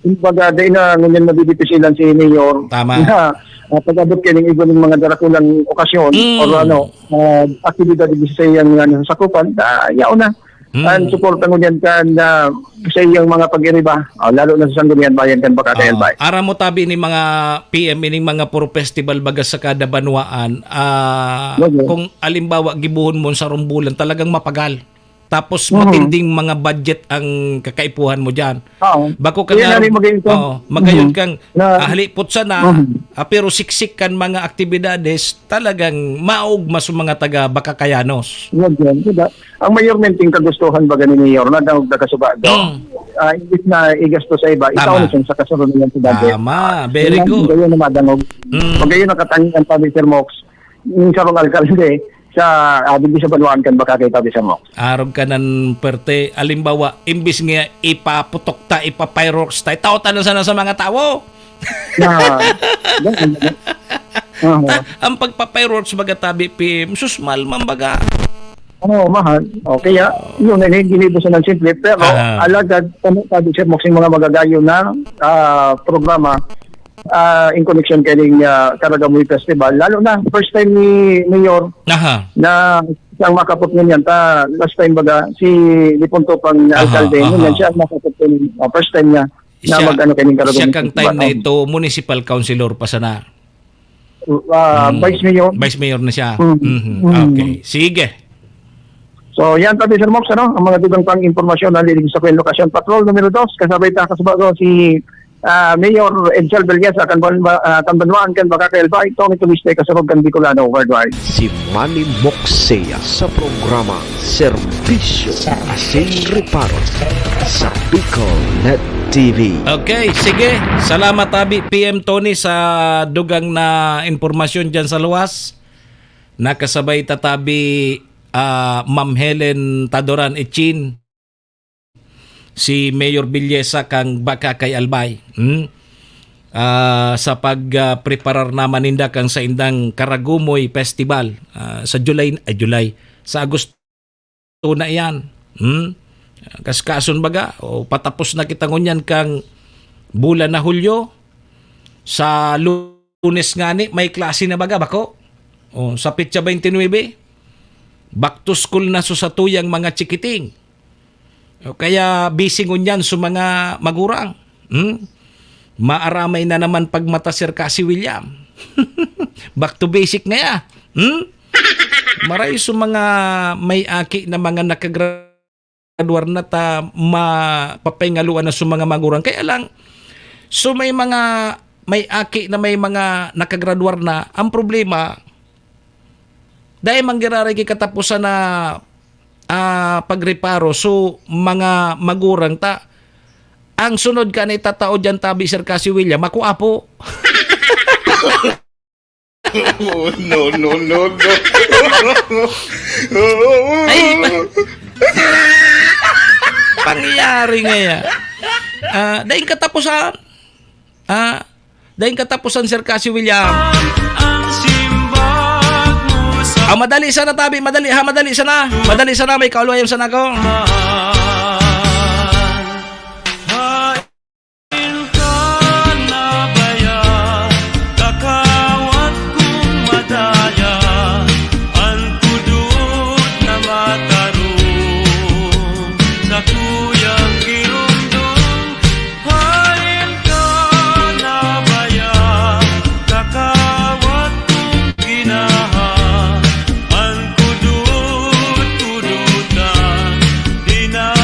Kumbaga, dahil na ngunyan mabibitisilan si Mayor Tama. na, ah, pag-abot kayo ng iba ng mga darakulang okasyon Mm. or ano, ah, aktibidad sa iyang, ano, sakupan, ah, yaon na. Mm. Ang suporta ngunyan kan, ah, sa iyang mga pag-iriba, ah, lalo na sa Sangguniang Bayan kan Bacacay, Oo. Albay. Aram mo tabi ni mga P M, ining mga puro festival baga sa kada banwaan, ah, Yes, sir. kung alimbawa, gibuhon mo sa rumbulan, talagang mapagal. Tapos, Mhm. matinding mga budget ang kakaipuhan mo dyan. Oo. Bako ka Kaya nga, nga rin magayon ka. oo, magayon Mhm. kang, Na ah, halipot sana, Mhm. ah, pero siksik kan mga aktibidades, talagang maugma sa mga taga Bacakayanos. Yun, yun, diba? Ang mayor, menting kagustuhan baga ni Mayor, na dangog na kasuba daw. Mm. Ah, imbis na igasto sa iba, Tama. itaon na siya sa kasunod niyan sa budget. Tama. Very Yun, good. Magayon na madangog. Mm. Magayon na katangian pa, Mister Mox. Yung sarong alkalde, sa, ah, digdi sa banwaan kan Bacacay, tabi, Sir Mox. Arog ka nan perte. Alimbawa, imbis nga ipaputok ta, ipa-fireworks ta, itaw ta na sana sa mga tawo. Na, ganun, ganun. Aha. Ta, ang pagpa-fireworks baga tabi, P M, sus, mahal man baga. Oo, mahal. O, kaya, yun, eh, ginibo siya ng simple. Pero, Aha. alagad, ano, sabi, Sir Mox, yung mga magagayon na, ah, programa, ah, in connection kaining, ah, Karaga Muy Festival. Lalo na, first time ni Mayor Aha. na Siya ang makapot ngunyan. Ta, last time baga, si dipunto pang Aha, alkalde, ngunyan aha. siya ang makapot ngunyan. Oh, first time niya na Siya, mag-ano kaining Karagumon siya kang Festival. time na Oh. ito, municipal councilor pa sana. Ah, Hmm. Vice Mayor. Vice Mayor na siya. Hmm. Mhm. Hmm. Okay. Sige. So, yan tabi, Sir Mox, ano, ang mga dugang pang impormasyon na lilig sa Kwen Lokasyon Patrol numero dos, kasabay ta, kasubago si, ah, Mayor Edsel Villesa, kan Ban-, ah, kan Banwaan, kan Bacacay, Albay, Tony Tuliste, kasabog kan Bicolano Worldwide. Si Manny Moxea sa programa Serbisyo Asin Reparo sa Bicol Net T V. Okay, sige. Salamat, tabi, P M Tony, sa dugang na impormasyon dyan sa luwas. Nakasabay ta tabi, ah, Ma'am Helen Tadoran Echin, si Mayor Villesa kang Bacacay, Albay. Hmm? Ah, sa pag, ah, preparar naman ninda kang saindang Karagumoy Festival, ah, sa July, ay, July, sa Agosto na iyan. Hmm? Kaskason baga, o patapos na kita ngunyan kang bulan na Hulyo, sa Lunes ngani, may klase na baga, bako? O, sa petsa twenty-nine, back to school na so satuyang mga chikiting. O, kaya busy ngunyan so mga magurang. Hmm? Maaramay na naman pagmata, Sir Cassie William. Back to basic ngaya. Hmm? Maray so mga may aki na mga nakagra-, graduar na ta, mapapahingaluan na so mga magurang. Kaya lang, so may mga, may aki na may mga nakagraduar na, ang problema, dai man giraray ki katapusan na, ah, pagreparo. So, mga magurang ta, ang sunod ka na itatao dyan, tabi, Sir Cassie William, ako apo. Oh, no, no, no, no. Ay, pa-, pangyayari ngaya. Ah, daing katapusan. Ah, daing katapusan, Sir Cassie William. Ang simbag mo sa Ah, madali sana, tabi, madali ha, madali sana. Madali sana, may kaulayan sana ako. Hain ka na baya, kakawat kong madaya, an kudot na matarong, sakuyang giromdom. Hain ka na baya, kakawat kong ginaha, an kudot-kudotan, di na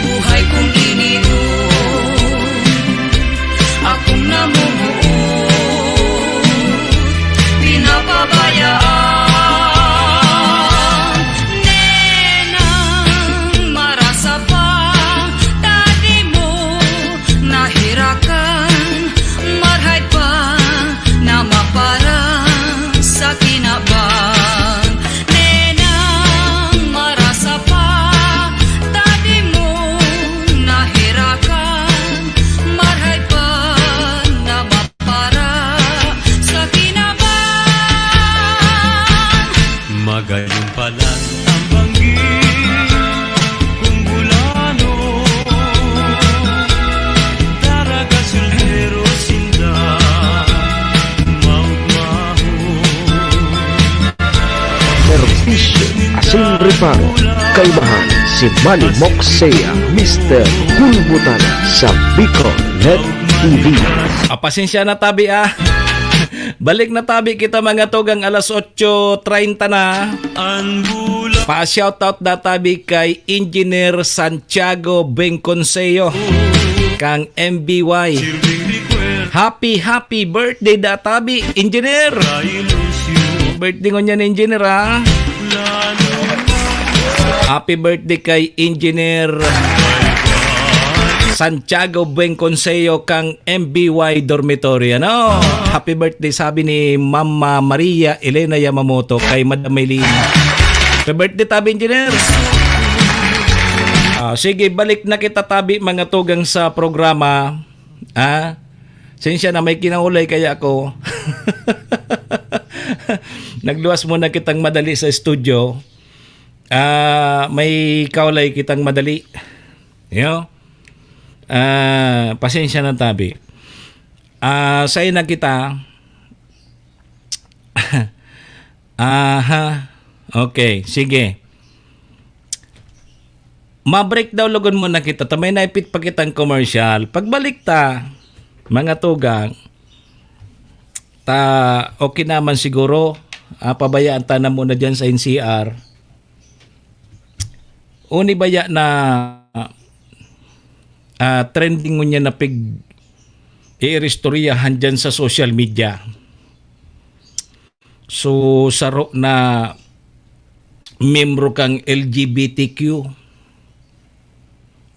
Buhay kong iniwan, akong namumuot, pinapabayaan. Nenang marasa pa, ta di mo naherakan, marhay pa na maparang sa kinaban. Nenang marasa pa, ta di mo naherakan, marhay pa na maparang sa kinaban. Magayon pa lang ang banggi kung bulano, daraga soltero sinda, maugmaho. Serbisyo asin reparo, kaibahan si Manny Moxea, Mister Bulbutan sa Bicol Net T V. Ah, pasensya na tabi, ah. Balik na tabi kita, mga tugang, alas otso treinta na. Pa-shoutout na tabi kay Engineer Santiago Bengconseo kang M B Y. Happy, happy birthday da tabi, Engineer! Birthday ngunyan ni Engineer, ha? Happy birthday kay Engineer Santiago Bengconseo kang M B Y Dormitory, ano? Happy birthday, sabi ni Mama Maria Elena Yamamoto kay Madam Maylene. Happy birthday, tabi, Engineer! Ah, sige, balik na kita, tabi, mga tugang, sa programa. Ah, sensya na, may kinaulay kaya ako. Nagluwas muna kitang madali sa studio. Ah, may kaulay kitang madali. Yo? Ah, pasensya na, tabi. Ah, sayo na kita. Aha. Okay, sige. Ma-break daw logod muna kita. Ta may naipit pa kitang commercial. Pagbalik ta, mga tugang, ta okay naman siguro, ah, pabayaan ta na muna dyan sa N C R. Uni baya na, ah, trending ngunyan na pig-iiristoryahan dyan sa social media. So, saro na miyembro kang L G B T Q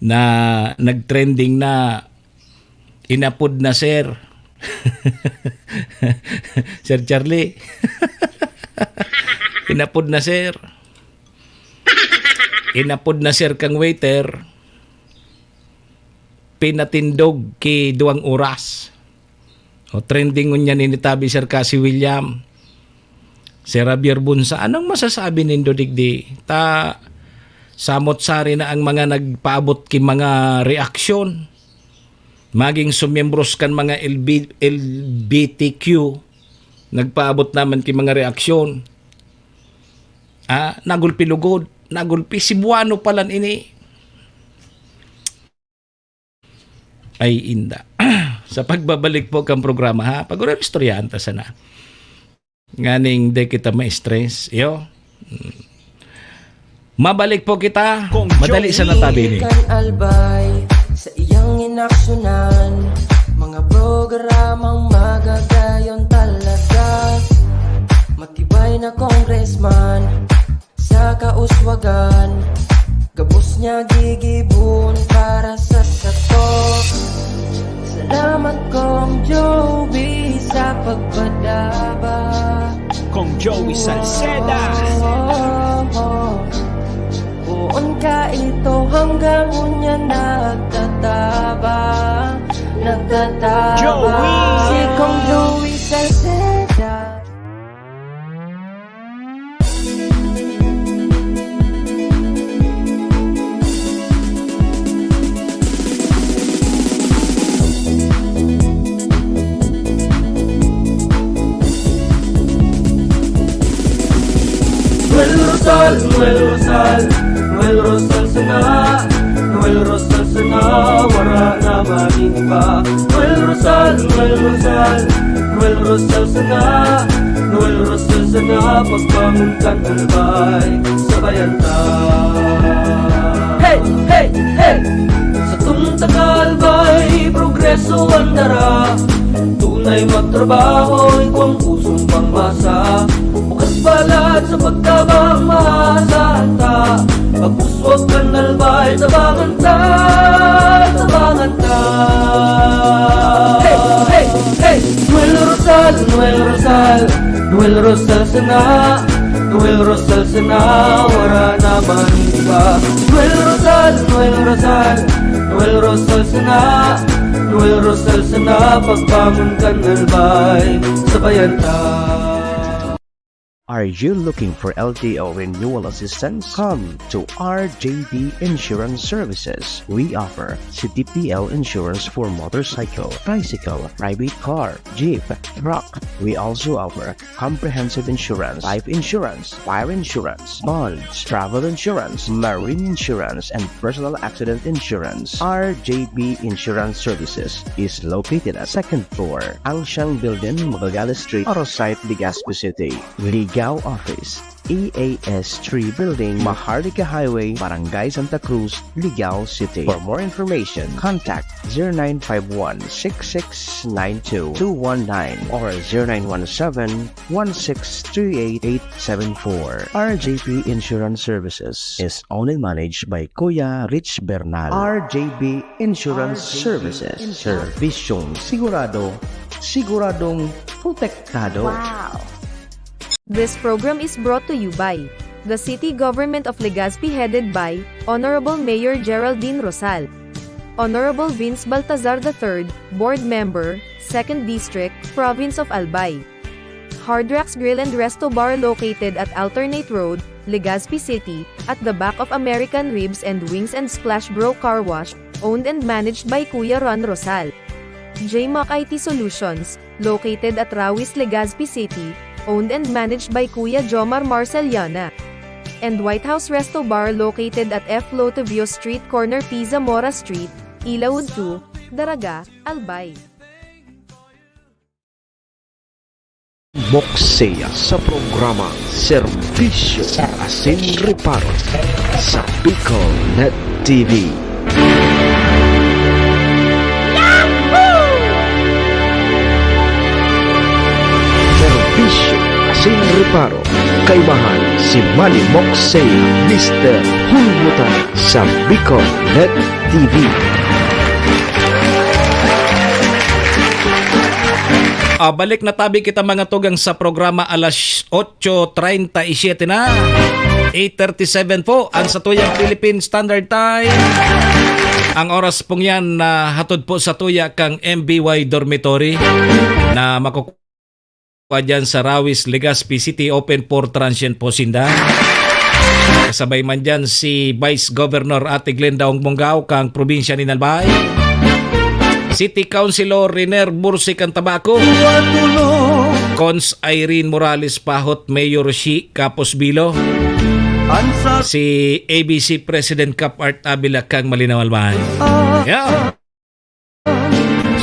na nagtrending na inapod na, sir. Sir Charlie. Inapod na, sir. Inapod na, sir, kang waiter. Pinatindog ki duwang oras. O, trending ngunyan ini tabi, Sir Cassie William, Sir Javier Bunsa. Anong masasabi nindo digdi? Ta, samot sari na ang mga nagpaabot ki mga reaksyon. Maging sumiyembros kan mga L B, L G B T Q, nagpaabot naman ki mga reaksyon. Ah, nagulpi lugod, nagulpi Cebuano palan ini. Ay, inda. Sa pagbabalik po kang programa, ha? Pag-istoryahan ta sana. Nganing di kita ma-stress, yo. Mm. Mabalik po kita. Madali sa natabi ni. Kan Albay, sa iyang inaksyonan, mga programang magagayon talaga. Matibay na congressman, sa kauswagan, gabos niya gigibon para sa sato. Salamat, Kong Joey, sa pagpadaba. Kong Joey Salceda. Oh, oh, oh. Poon ka ito hanggang unya nagtatabang, nagtatabang. Joey. Si Kong Joey Salceda. Noel Rosal, Noel Rosal, Noel Rosal sana, Noel Rosal sana, wara na magin iba. Noel Rosal, Noel Rosal, Noel Rosal sana, Noel Rosal sana, pagbangon kan Albay. Sa Payan ta. Hey! Hey! Hey! Satong taga Albay, progreso an dara. Tunay magtrabaho, igwang pusong pangmasa. Bukas balat sa pagtabang, maasahan ta. Pagpuswag kan Albay, tabangan ta, tabangan ta. Hey! Hey! Hey! Noel Rosal, Noel Rosal, Noel Rosal sana. Noel Rosal sana, wara na man iba. Noel Rosal, Noel Rosal, Noel Rosal sana. Noel Rosal sana, pagbangon kan Albay, sabayan ta. Are you looking for L T O renewal assistance? Come to R J B Insurance Services. We offer C T P L insurance for motorcycle, tricycle, private car, jeep, truck. We also offer comprehensive insurance, life insurance, fire insurance, bonds, travel insurance, marine insurance, and personal accident insurance. R J B Insurance Services is located at second floor, Angshang Building, Magallanes Street, Arosite, Legazpi City. Ligao Office, E A S three Building, Maharlika Highway, Barangay Santa Cruz, Ligao City. For more information, contact zero nine five one, six six nine two, two one nine or zero nine one seven, one six three eight, eight seven four. R J P Insurance Services is owned and managed by Kuya Rich Bernal. R J P Insurance Services. Serbisyong sigurado, siguradong protektado. Wow! This program is brought to you by the City Government of Legazpi, headed by Honorable Mayor Geraldine Rosal, Honorable Vince Baltazar the third, Board Member, Second District, Province of Albay. Hard Rocks Grill and Resto Bar, located at Alternate Road, Legazpi City, at the back of American Ribs and Wings and Splash Bro Car Wash, owned and managed by Kuya Ron Rosal. J Mac I T Solutions, located at Rawis, Legazpi City, owned and managed by Kuya Jomar Marceliana. And White House Resto Bar, located at F Lotovio Street, corner P Zamora Street, Ilaud two, Daraga, Albay. Moksea sa programa Serbisyo Asin Reparo sa Bicol Net T V. Serbisyo Asin Reparo, kaimahan si Manny Moksea, Mister Hulmutan sa Bicol Net T V. Ah, balik na tabi kita, mga tugang, sa programa alas otso treinta y siete na. Eight thirty-seven po ang satuyang Philippine Standard Time. Ang oras pong yan na hatod po satuya kang M B Y Dormitory na makukuha dyan sa Rawis, Legazpi City, open for transient po sinda. Kasabay man dyan si Vice Governor Ate Glenda Ong Bongao kang probinsya nin Albay. City Councilor Riner Bursi kan Tabaco. Cons Irene Morales Pahot, Mayor Shi Capos Bilo. Si A B C President Cap Art Avila kang Malinao, Albay. Yeah.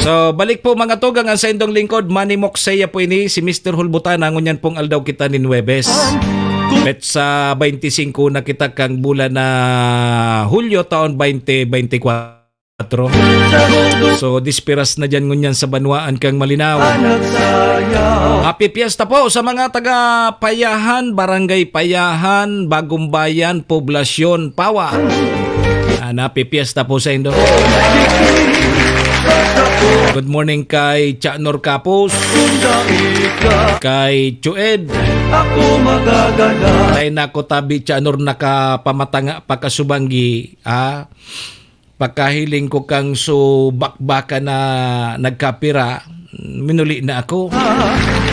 So, balik po, mga tugang, ang saindong lingkod, Manny Moksea po ini, si Mister Hulbutan, ngunyan pong aldaw kita nin Huwebes. Petsa twenty-five na kita kang bulan na Hulyo, taon twenty twenty-four. So, dispiras na dyan ngunyan sa banwaan kang Malinao. Happy Fiesta po sa mga taga Payahan, Barangay Payahan, Bagumbayan, Poblacion, Pawa. Ah, happy Fiesta po sa indo. Good morning kay Chanor Kapos, kay Chued. Ako magagala. Tayo na ko tabi, Chanor, nakapamatanga, pakasubanggi, ah. Pagkahiling ko kang so bakbaka na nagkapira, minuli na ako.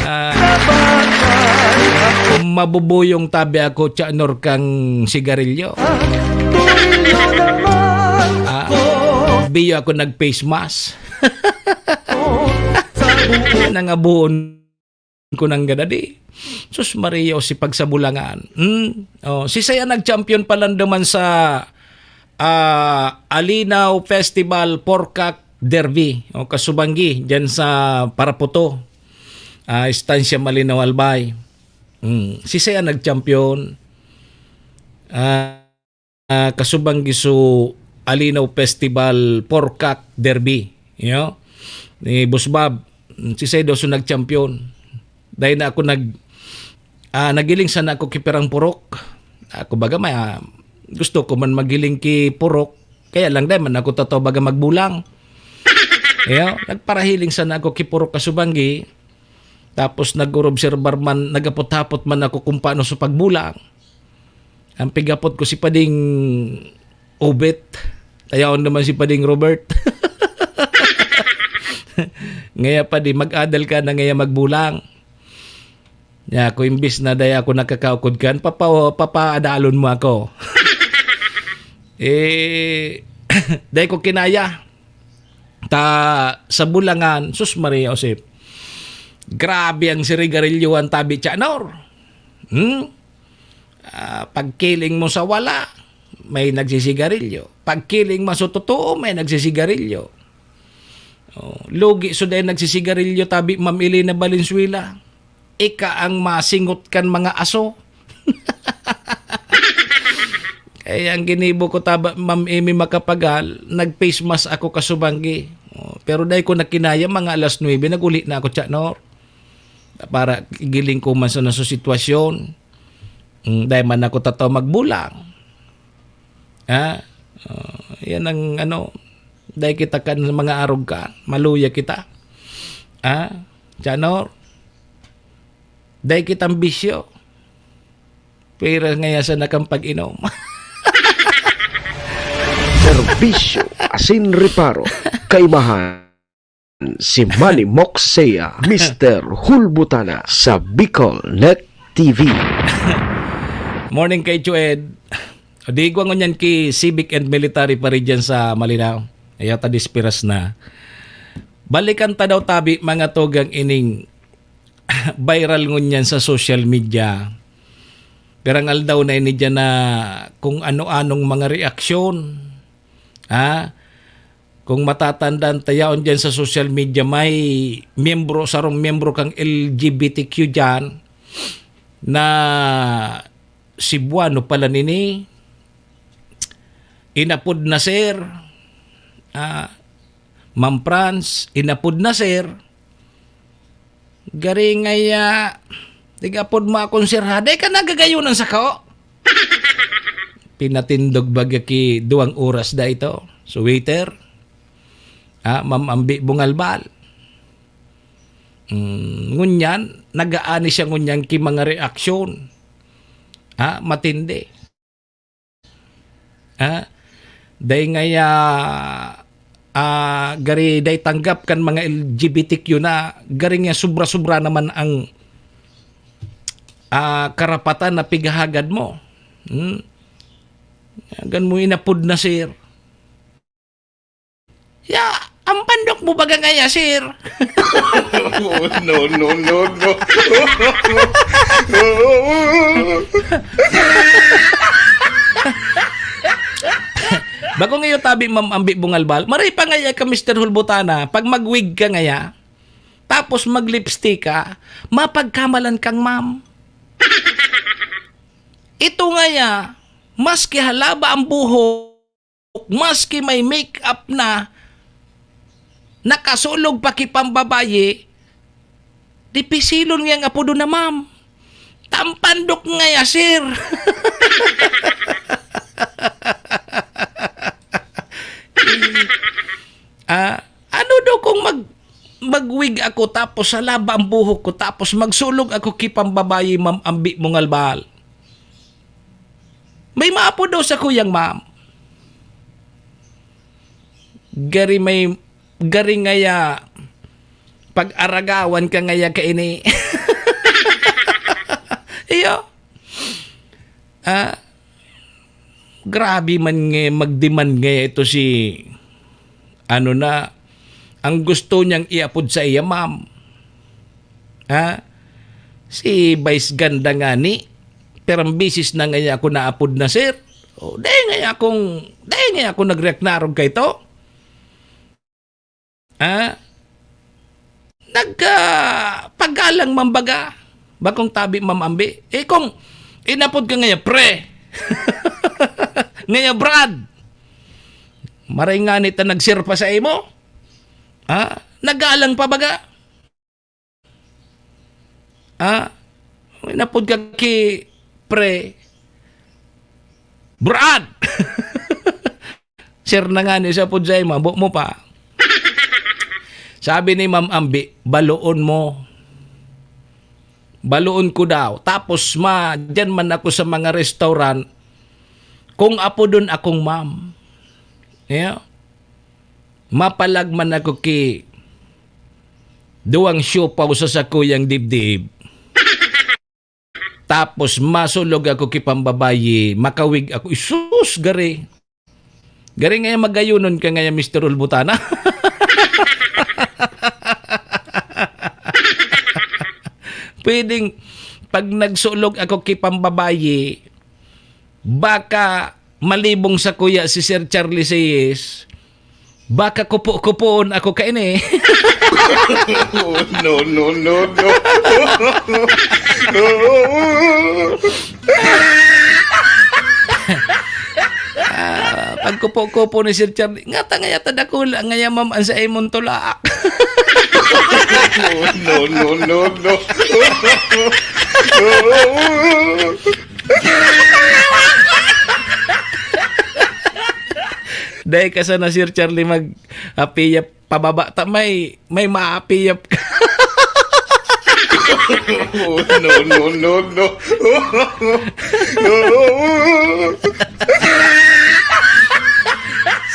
Ah, mabubuyong tabi ako, Chanor, kang sigarilyo. Ah, biyo ako nag-face mask. Nangabuon ko nang gadadi. Sus Maria, o si pagsabulangan. Hmm? Oh, si saya nag-champion pa lang duman sa, ah, Alinaw Festival Porkak Derby o kasubanggi dyan sa Paraputo, ah, Estancia Malinao, Albay. Hmm. Si saya nag-champion. Ah, ah, kasubang giso Alinaw Festival Porkak Derby, you know? Ni Boss Bob, si Sedo so nag-champion. Dahil na ako nag, ah, nagiling sana ako ki pirang purok. Ako baga, may, ah, gusto ko man magiling ki purok. Kaya lang, dahil man ako tataw baga magbulang. You know? Nagparahiling sana ako ki purok kasubanggi. Tapos nag-urobserbar man, nagapot-hapot man ako kung paano sa pagbulang. Ang pigapot ko si Pading Obet. Tayaon naman si Pading Robert. Ngaya pa di, mag-adal ka na ngaya magbulang. Ya, kung imbis na daya ako nakakaukod kan, papa, papaadalon mo ako. Eh, dai ko kinaya. Ta, sa Bulangan, sus Maria Josep. Grabe ang sirigarilyohan tabi, Chanor. Hmm? Ah, pagkiling mo sa wala, may nagsisigarilyo. Pagkiling mo sa totoo, may nagsisigarilyo. Oh, lugi so dai nagsisigarilyo tabi, Ma'am Elena Valenzuela. Ika ang masingot kan mga aso. Kaya ang ginibo ko taba, Ma'am Amy Macapagal, nag-face mask ako kasubanggi. Oh, pero dai ko na kinaya, mga alas nuebe, nag-uli na ako, Chanor. Para igiling ko man sana sa sitwasyon. Mm, dai man ako tataw magbulang. Ha? Oh, yan ang ano, dai kita kan mga arog ka, maluya kita. Ha? Chanor? Dai kitang bisyo. Pira ngaya sa nakang pag-inom. Serbisyo asin reparo. Kaimahan si Manny Moxea, Mister Hulbutana sa Bicol Net T V. Morning kay Chued. Di ko ngunyan ki civic and military pa rin dyan sa Malinao. Ayaw ta dispiras na. Balikan ta daw tabi mga tugang ining viral ngunyan sa social media. Pirang aldaw na ini dyan na kung ano-anong mga reaksyon. Ha? Kung matatandaan ta yaon dyan sa social media, may miyembro, sarong miyembro kang L G B T Q dyan na Cebuano pala nini, inapod na sir, ah, Ma'am Franz, inapod na sir, gari ngaya, tig-apod mo akong sir ha, dai ka nagagayonan sa kao. Pinatindog baga ki duwang oras da ito. So waiter, ah, Ma'am Ambi Bungalbal. Mm, ngunyan, nagaani siya ngunyan ki mga reaksyon. Ha, matindi. Ha? Dai ngaya, ah, gari dai tanggap kan mga L G B T Q na gari nga sobra-sobra naman ang, ah, karapatan na pighahagad mo. Hmm? Gan mo inapod na, sir. Ya, ang pandok mo baga ngaya, sir? Oh, no, no, no, no. Bako ngayon tabi, Ma'am Ambi Bungalbal, maray pa ngaya ka, Mister Hulbutana, pag mag-wig ka ngaya, tapos mag-lipstick ka, mapagkamalan kang ma'am. Ito ngaya, maski halaba ang buhok, maski may make-up na, nakasulog pa ki pambabayi, dipisilon ngayang apodon na ma'am. Tampandok ngaya, sir. Ah, ano daw kung mag, mag-wig ako tapos halaba ang buhok ko tapos magsulog ako ki pambabayi, Ma'am Ambi Bungalbal? May maapod daw sa kuyang ma'am. Gari may, gari ngaya, pag-aragawan ka ngaya kaini. Iyo. Ah, grabe man nga mag-demand ngaya ito si, ano na, ang gusto niyang iapod sa iya, ma'am. Ha? Si Vice Ganda ngani, pirang bisis na ngaya ako naapod na, sir. O, dai ngaya akong, dai ngaya ako nag-react na arog kay to. Ha? Nag, ah, pagalang man baga. Bakong tabi, Ma'am Ambi. Eh, kung inapod ka ngaya, pre. Ngaya, Brad, maray ngani ta nag-share pa sa imo? Ha? Nagalang pa baga? Ha? Inapod ka ki pre. Brad! Share na ngani sa pod sa imo, abo mo pa. Sabi ni Ma'am Ambi, "Baloon mo." Baloon ko daw. Tapos ma, diyan man ako sa mga restaurant. Kung apodon akong ma'am. Yeah. Mapalag man ako ki duwang siopaw sa sakuyang dibdib. Tapos masulog ako ki pambabayi, makawig ako. Isus, gari. Gari ngaya magayonon ka ngaya, Mister Ulbutana. Pwedeng pag nagsulog ako ki pambabayi, baka malibong sakuya si Sir Charlie Seyes, baka kupo-kupoon ako kaini. No, no, no, no. Ah, pagkupo-kupo ni Sir Charlie, ngata ngaya ta dakula ngaya, ma'am, an sa imong tulak. No, no, no, no. Dai ka sana, Sir Charlie, mag-apiyap pababa ta may, may maapiyap ka. No, no, no, no.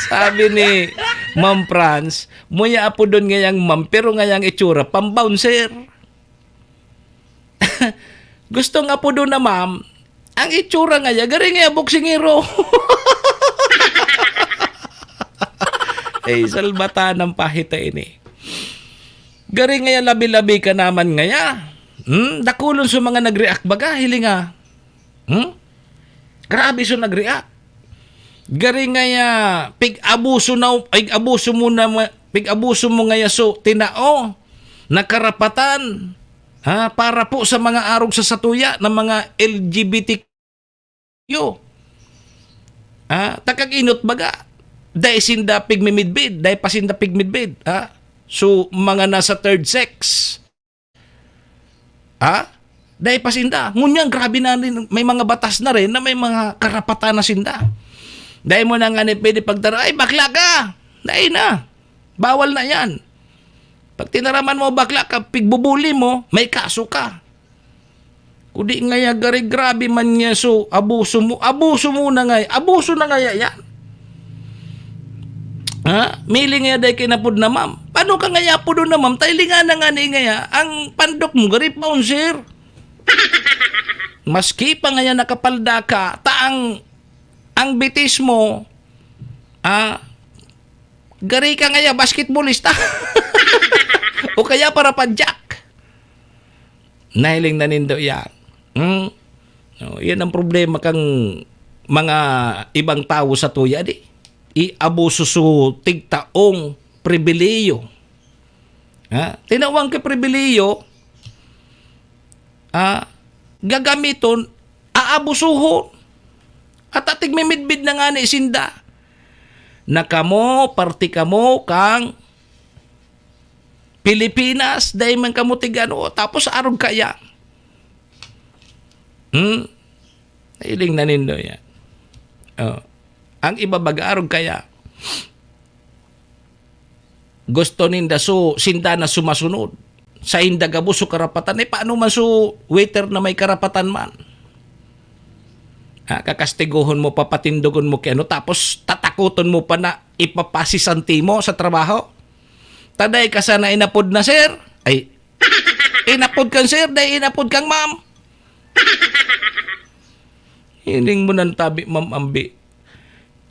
Sabi ni Ma'am Franz, "Muya apodon ngayang ma'am, pero ngayang itsura, pambouncer." Gusto nga apodon na ma'am, ang itsura ngaya, gari ngaya boksingero. Eh, salbatan ang pahita ini. Gari ngaya labi-labi ka naman ngaya. Hmm? Dakulon sa mga nag-react baga, hilinga. Hmm? Grabe sa nag-react. Gari ngaya, pig-abuso na, pig-abuso mo na, pig-abuso mo ngaya so, tinao na karapatan, ha, para po sa mga arog sa satuya na mga L G B T Q. Ha, takag inot baga. Dai sinda pigmimidbid, dai pa sinda pigmidbid, ha? So, mga nasa third sex, ha? Dai pa sinda. Ngunyan, grabe na rin, may mga batas na rin na may mga karapatan na sinda. Dai mo na nga ni pwede pagdara, "Ay, bakla ka!" Dai na. Bawal na yan. Pag tinaraman mo, bakla ka, pigbubuli mo, may kaso ka. Kudi ngaya gari, grabe man niya, so, abuso mo, abuso mo na ngay, abuso na ngaya yan. Ha? Mili ngaya dai kinapod na ma'am. Paano ka ngaya apodon na ma'am? Tailingan na nga ni ngaya, ang pandok mo, gari pa, sir. Maski pa ngaya nakapalda ka, ta ang, ang bitis mo, ah, gari ka ngaya, basketballista. O kaya para pa Jack. Nahiling na nindo yan. Hmm? No, yan ang problema kang mga ibang tawo sa tuya, di? Iabuso su tigtaong pribilehiyo. Ha? Tinawang ka pribilehiyo, ah, gagamiton, aabusuhon. At atig mimidbid na nga ni sinda. Na kamo, parte kamo kang Pilipinas, dai man kamo tig-ano, tapos arog kaya. Hmm? Nailing na nindo yan. Oh. Ang iba baga arog kaya. Gusto ninda so, sinda na sumasunod. Sa inda gabos so karapatan. Eh, paano man so waiter na may karapatan man? Ha, kakastigohon mo, papatindogon mo kay ano, tapos tatakoton mo pa na ipapasisanti mo sa trabaho? Taday ka sana inapod na, sir? Ay, inapod kang sir, dai inapod kang ma'am. Hiling mo nang tabi, Ma'am Ambi.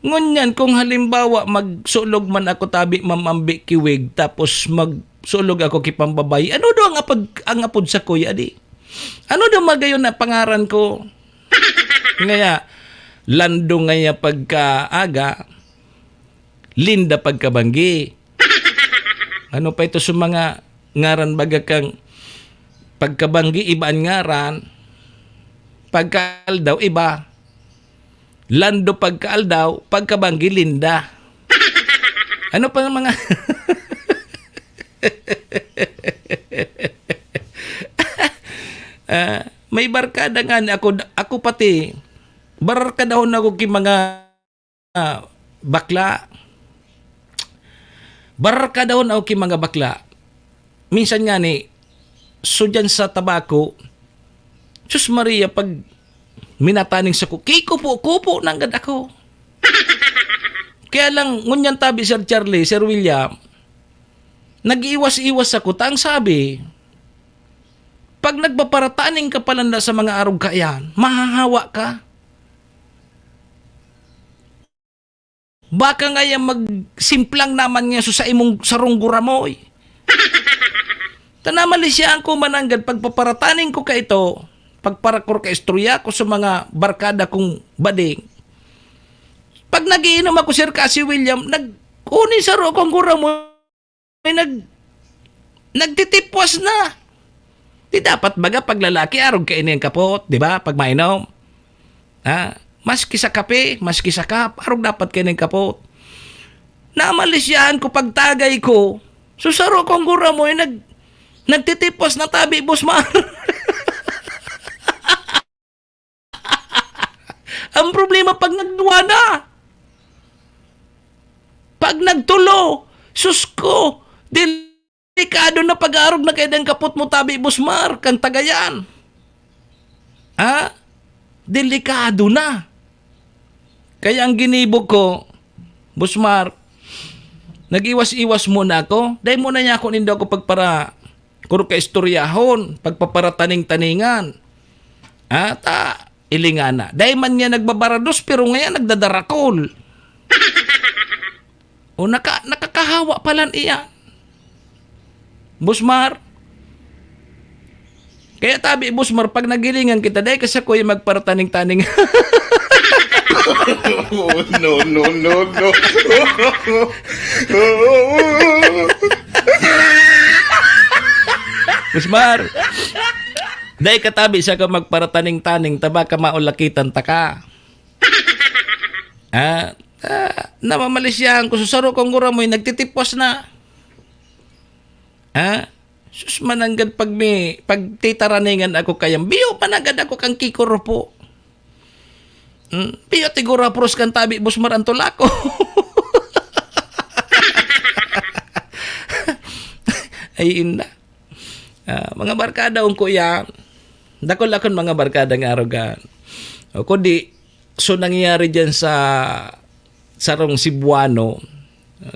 Ngunyan, kung halimbawa, magsulog man ako tabi, Ma'am Ambi, kiwig, tapos magsulog ako kipambabayi, ano daw ang apod, ang apod sa kuya, di? Ano daw magayon na pangaran ko? Ngaya, Lando ngaya pagkaaga, Linda pagkabanggi. Ano pa ito sa mga ngaran baga kang pagkabanggi, iba ang ngaran, pagkaaldaw, iba. Lando pagkaaldaw, pagkabanggi Linda. Ano pa ang mga Ah, may barkada nga ni ako, ako pati, barkadahon ako ki mga, ah, bakla. Barkadahon ako ki mga bakla. Minsan nga ni, so dyan sa tabako, Sus Maria, pag minataning sako, kikupo-kupo nanggad ako. Kaya lang, ngunyan tabi, Sir Charlie, Sir William, nag-iwas-iwas ako. Ta ang sabi, pag nagpaparataning ka pala na sa mga arog kaiyan, mahahawa ka. Baka nga yan magsimplang naman nga sa imong sarong guramoy. Ta namalisyahan ko mananggad pagpaparataning ko kaito, pagparakor ka istorya ko sa mga barkada kong bading. Pag nagiinom ako, Sir, kasi William, nag-, kunin sa ro akong guramoy, nag-, nagtitipwas na. Di dapat baga pag lalaki, arog kaini ang kapot, di ba? Pag mainom. Ha? Maski sa kape, maski sa cup, arog dapat kaini ang kapot. Namalisyahan ko pagtagay ko, so saro kong guramoy, nag-, nagtitipwas na tabi, Boss Mar. Ang problema pag nagduwa na. Pag nagtulo, sus ko, delikado na pag-arog na kaidang kapot mo tabi, Boss Mar, kan tagayan. Ha? Delikado na. Kaya ang ginibo ko, Boss Mar, nag-iwas-iwas muna ako. Dahil muna niya ako nindo ako pagpara-, kuro ka istoryahon, pagpaparataning-taningan. Ha? Ta, ilingana. Dai man niya nagbabarados, pero ngayon nagdadarakol. O naka-, nakakahawa palan iyan. Boss Mar. Kaya tabi, Boss Mar, pag nagilingan kita, dai ka sa kuya magparataning-taning. Oh, no, no, no, no. Boss Mar. Dai ka tabi sa ka magparataning-taning, ta baka maulakitan ta ka. Ah, ah, namamalisyahan ko, so saro kong guramoy, nagtitipwas na. Ah, sus, mananggad pag may, pag titaraningan ako kayang, biyo, mananggad ako kang kikurupo. Hmm, biyo, tigura, pros kan tabi, Boss Mar, ang tulak ko. Ay, inda. Ah, mga barkada, ungko yan. Dakul akon mga barkada nga arogan. O kundi, so nangyayari dyan sa sarong Cebuano,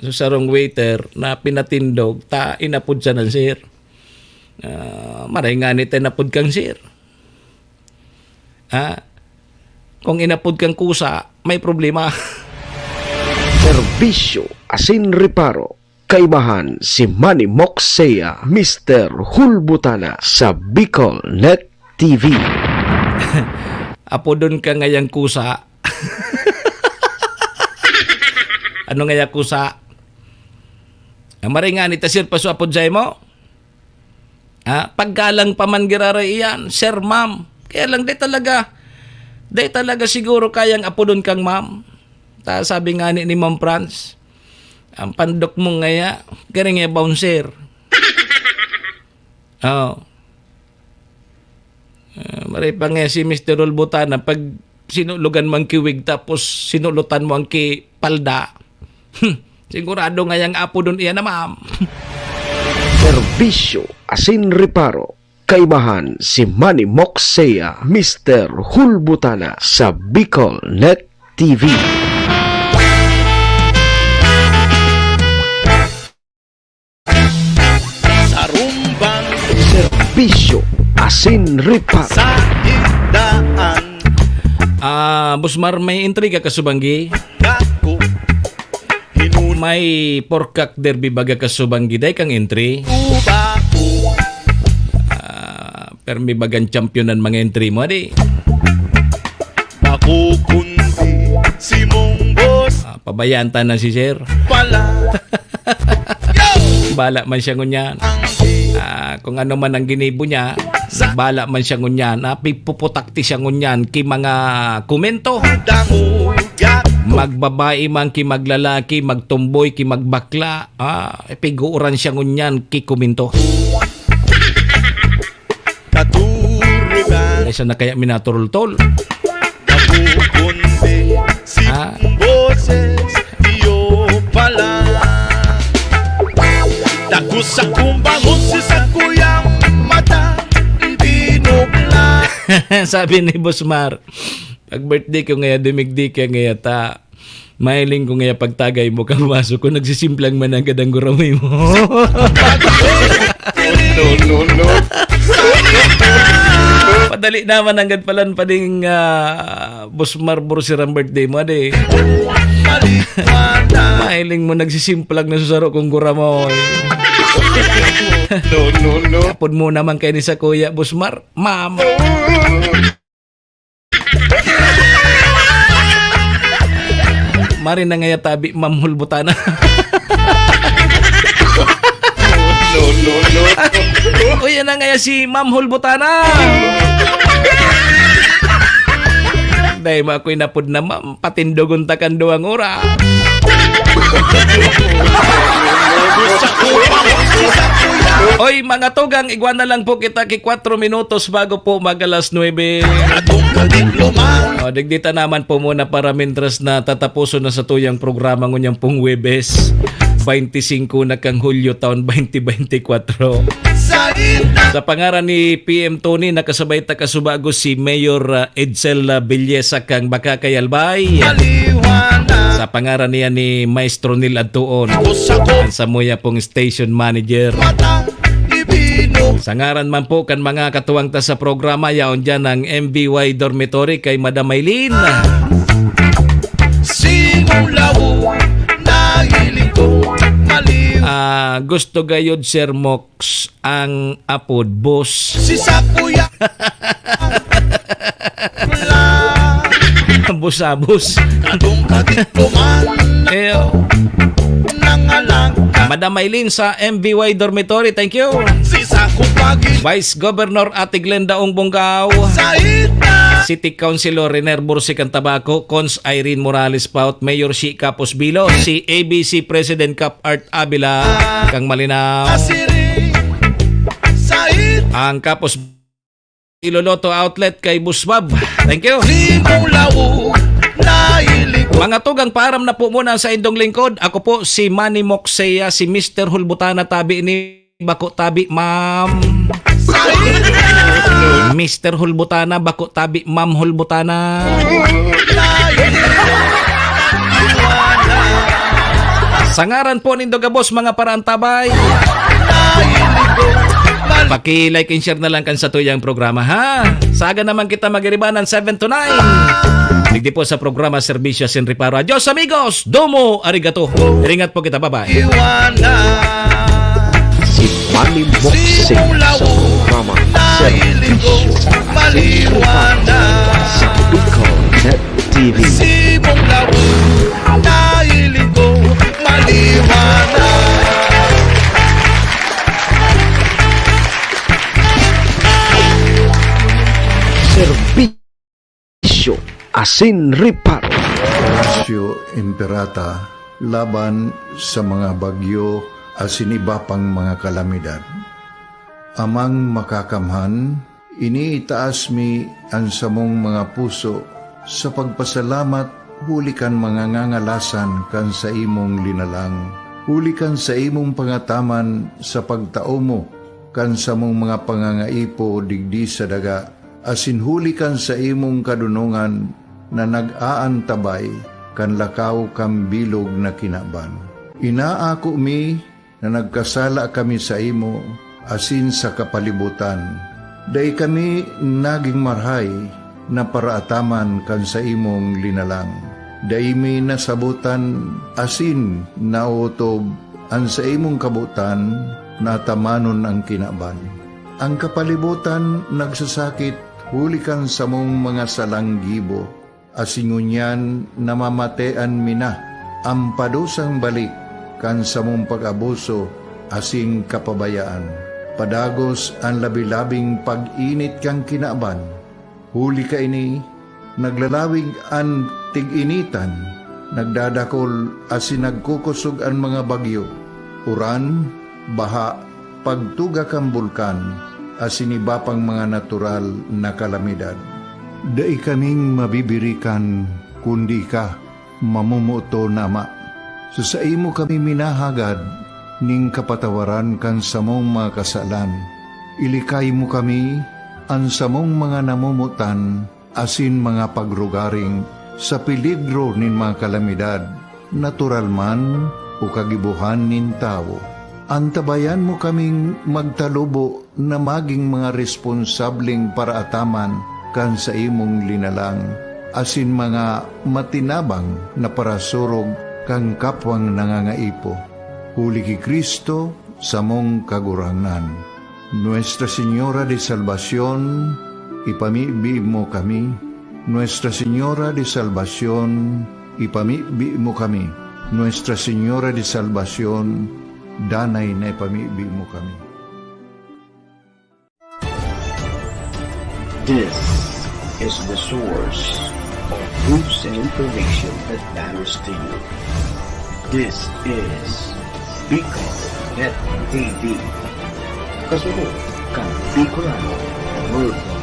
sa sarong waiter na pinatindog, ta inapod siya ng sir. Ah, maray nga ni ta inapod kang sir. Ah, kung inapod kang kusa, may problema. Serbisyo asin reparo. Kaibahan si Manny Moksea, Mister Hulbutana sa Bicol Net T V. Apodon ka ngayang kusa. Ano ngaya kusa? Ang maray nga ni ta, sir, paso apod sa imo? Ah, paggalang pa man giraray iyan, sir, ma'am. Kaya lang, di talaga, di talaga siguro kayang apodon kang ma'am. Ta, sabi nga ni, ni Ma'am Franz, ang pandok mo ngaya, garing nga bouncer. Oh. Ah, maray pa nga si Mister Rolbutana, pag sinulogan mo ang kiwig, tapos sinulotan mo ang kipalda, hmm, sigurado nga yang apo dun iyan na, ma'am. Serbisyo asin reparo. Kaibahan si Manny Moksea, Mister Hulbutana sa Bicol Net T V. Sarumbang serbisyo asin reparo. Sa Igdaan. Ah, Boss Mar, may intriga ka subanggi? Kako. Hinun- May porkak derby baga ka subanggi, day kang entry. Uba ko. Ah, permi bagang championan mga entry mo, di? Makukundi si mong boss. Ah, pabayaan ta na si sir. Pala. Yo! Bala man siya ngunyan. Ah, kung ano man ang ginibo niya, bala man siya ngunyan. Ah, pipuputakti siya ngunyan ki mga komento. Magbabae man ki maglalaki, magtumboy ki magbakla. Ah, piguuran siya ngunyan ki komento. Katuriban. Ay, siya na kaya minaturultol. Napupundi si Ah. boses iyo pala. Dako sa kumbangon si sakuyang mata, binukla. Sabi ni Boss Mar, "Pag birthday ko ngaya, dumigdi ka ngaya ta." Mahiling ko ngaya pagtagay mo, kamaso ko, nagsisimplang mananggad ang gurangay mo. No, no, no. Padali naman, nanggad palan pa ding, ah, Boss Marbor si ram birthday mo, ade. Mahiling mo, nagsisimplang na susaro kong guramo, eh. No, no, no. Apod mo naman kayo ni sa kuya, Boss Mar, ma'am. Mari na ngaya tabi, Ma'am Hulbutana. No, no, no. Uy, yan na ngaya si Ma'am Hulbutana. Dahil mo ako'y napod na, ma'am. Patindogon ta kan duwang oras. Oy, mga tugang, igwa na lang po kita ki kwatro minutos bago po mag alas nuebe. O, digdi ta naman po muna para mintras na tatapuson na satuyang programa ngunyan pong Huwebes, twenty-five na kang Hulyo taon twenty twenty-four. Sa pangaran ni P M Tony, nakasabay ta kasubago si Mayor, ah, Edsel, ah, Villesa kang Bacacay, Albay. Sa pangaran niya ni Maestro Neil Adtuon, ang samuya pong station manager. Sa ngaran man po kan mga katuwang ta sa programa, yaon dyan ang M B Y Dormitory kay Madam Maylin. Simulaw, nahiling ko, maliw. Ah, gusto gayod, Sir Mok, ang apod, boss. Si Sakuya. Abos-abos. Kadong kadikloman. Eh, oh. Nangalang ka. Madam Eileen sa M V Y Dormitory, thank you. Si Saku Pagi. Vice Governor Ate Glenda Ong Bongao. Sa ita. City Councilor Riner Bursik ang Tabaco, Cons Irene Morales Paut, Mayor Shi Capos Bilo, si A B C President Cap Art Avila, kang Malinao. Asiri, Said. Ang Kapos Iloloto Outlet kay Busbab. Thank you. Limulaw, nahiling ko. Mga tugang, paaram na po muna sa indong lingkod. Ako po si Manny Moxea, si Mister Hulbutana, tabi ni Bako Tabi, ma'am. Mister Hulbutana, Bako Tabi, Ma'am Hulbutana. Sa ngaran po nindo gabos, mga paraantabay, paki-like and share na lang kan satuyang programa, ha? Sa aga naman kita magiribanan, seven to nine. Digdi po sa programa Serbisyo Sin Reparo. Adios, amigos! Domo arigato! Ingat po kita. Bye-bye. Iwanan. Si Manny Moxie sa programa Serbisyo Sin Reparo sa Bicol Net T V. Simong lawon, nahiling ko, maliwanag. Serbisyo asin reparo. Oratio Imperata laban sa mga bagyo asin iba pang mga kalamidad. Amang Makakamhan, iniitaas mi an samong mga puso sa pagpasalamat huli kan mga ngangalasan kan saimong linalang, huli kan saimong pangataman sa pagtao mo kan samong mga pangangaipo digdi sa daga, asin huli kan saimong kadonongan na nag-aantabay kan lakaw kan bilog na kinaban. Inaako mi na nagkasala kami saimo asin sa kapalibotan. Dai kami nagin marahay na paraataman kan saimong linalang. Dai mi nasabotan asin naotob an saimong kabotan na atamanon an kinaban. An kapalibotan nagsasakit huli kan samong mga salang gibo, asin ngunyan namamatean mi na an padusang balik kan samong pag-abuso asin kapabayaan. Padagos an labi-labing pag-init kan kinaban. Huli kaini, naglalawig an tig-initan, nagdadakol asin nagkukosog an mga bagyo, uran, baha, pagtuga kan bulkan, asin iba pang mga natural na kalamidad. Dai kaming mabibirikan, kundi ika, mamomoton na Ama. Sa saimo kami minahagad nin kapatawaran kan samong mga kasalan. Ilikay mo kami, an samong mga namomotan, asin mga pagrugaring sa peligro nin mga kalamidad, natural man o kagibohan nin tawo. Antabayan mo kaming magtalubo na magin mga responsableng paraataman kan saimong linalang, asin mga matinabang na parasurog kan kapwang nangangaipo. Huli ki Cristo, samong Kagurangnan. Nuestra Señora de Salvacion, ipamibi mo kami. Nuestra Señora de Salvacion, ipamibi mo kami. Nuestra Señora de Salvacion, danay na ipamibi mo kami. This is the source of news and information that matters to you. This is Bicol Net T V. Kasunod kan Bicolano Worldwide.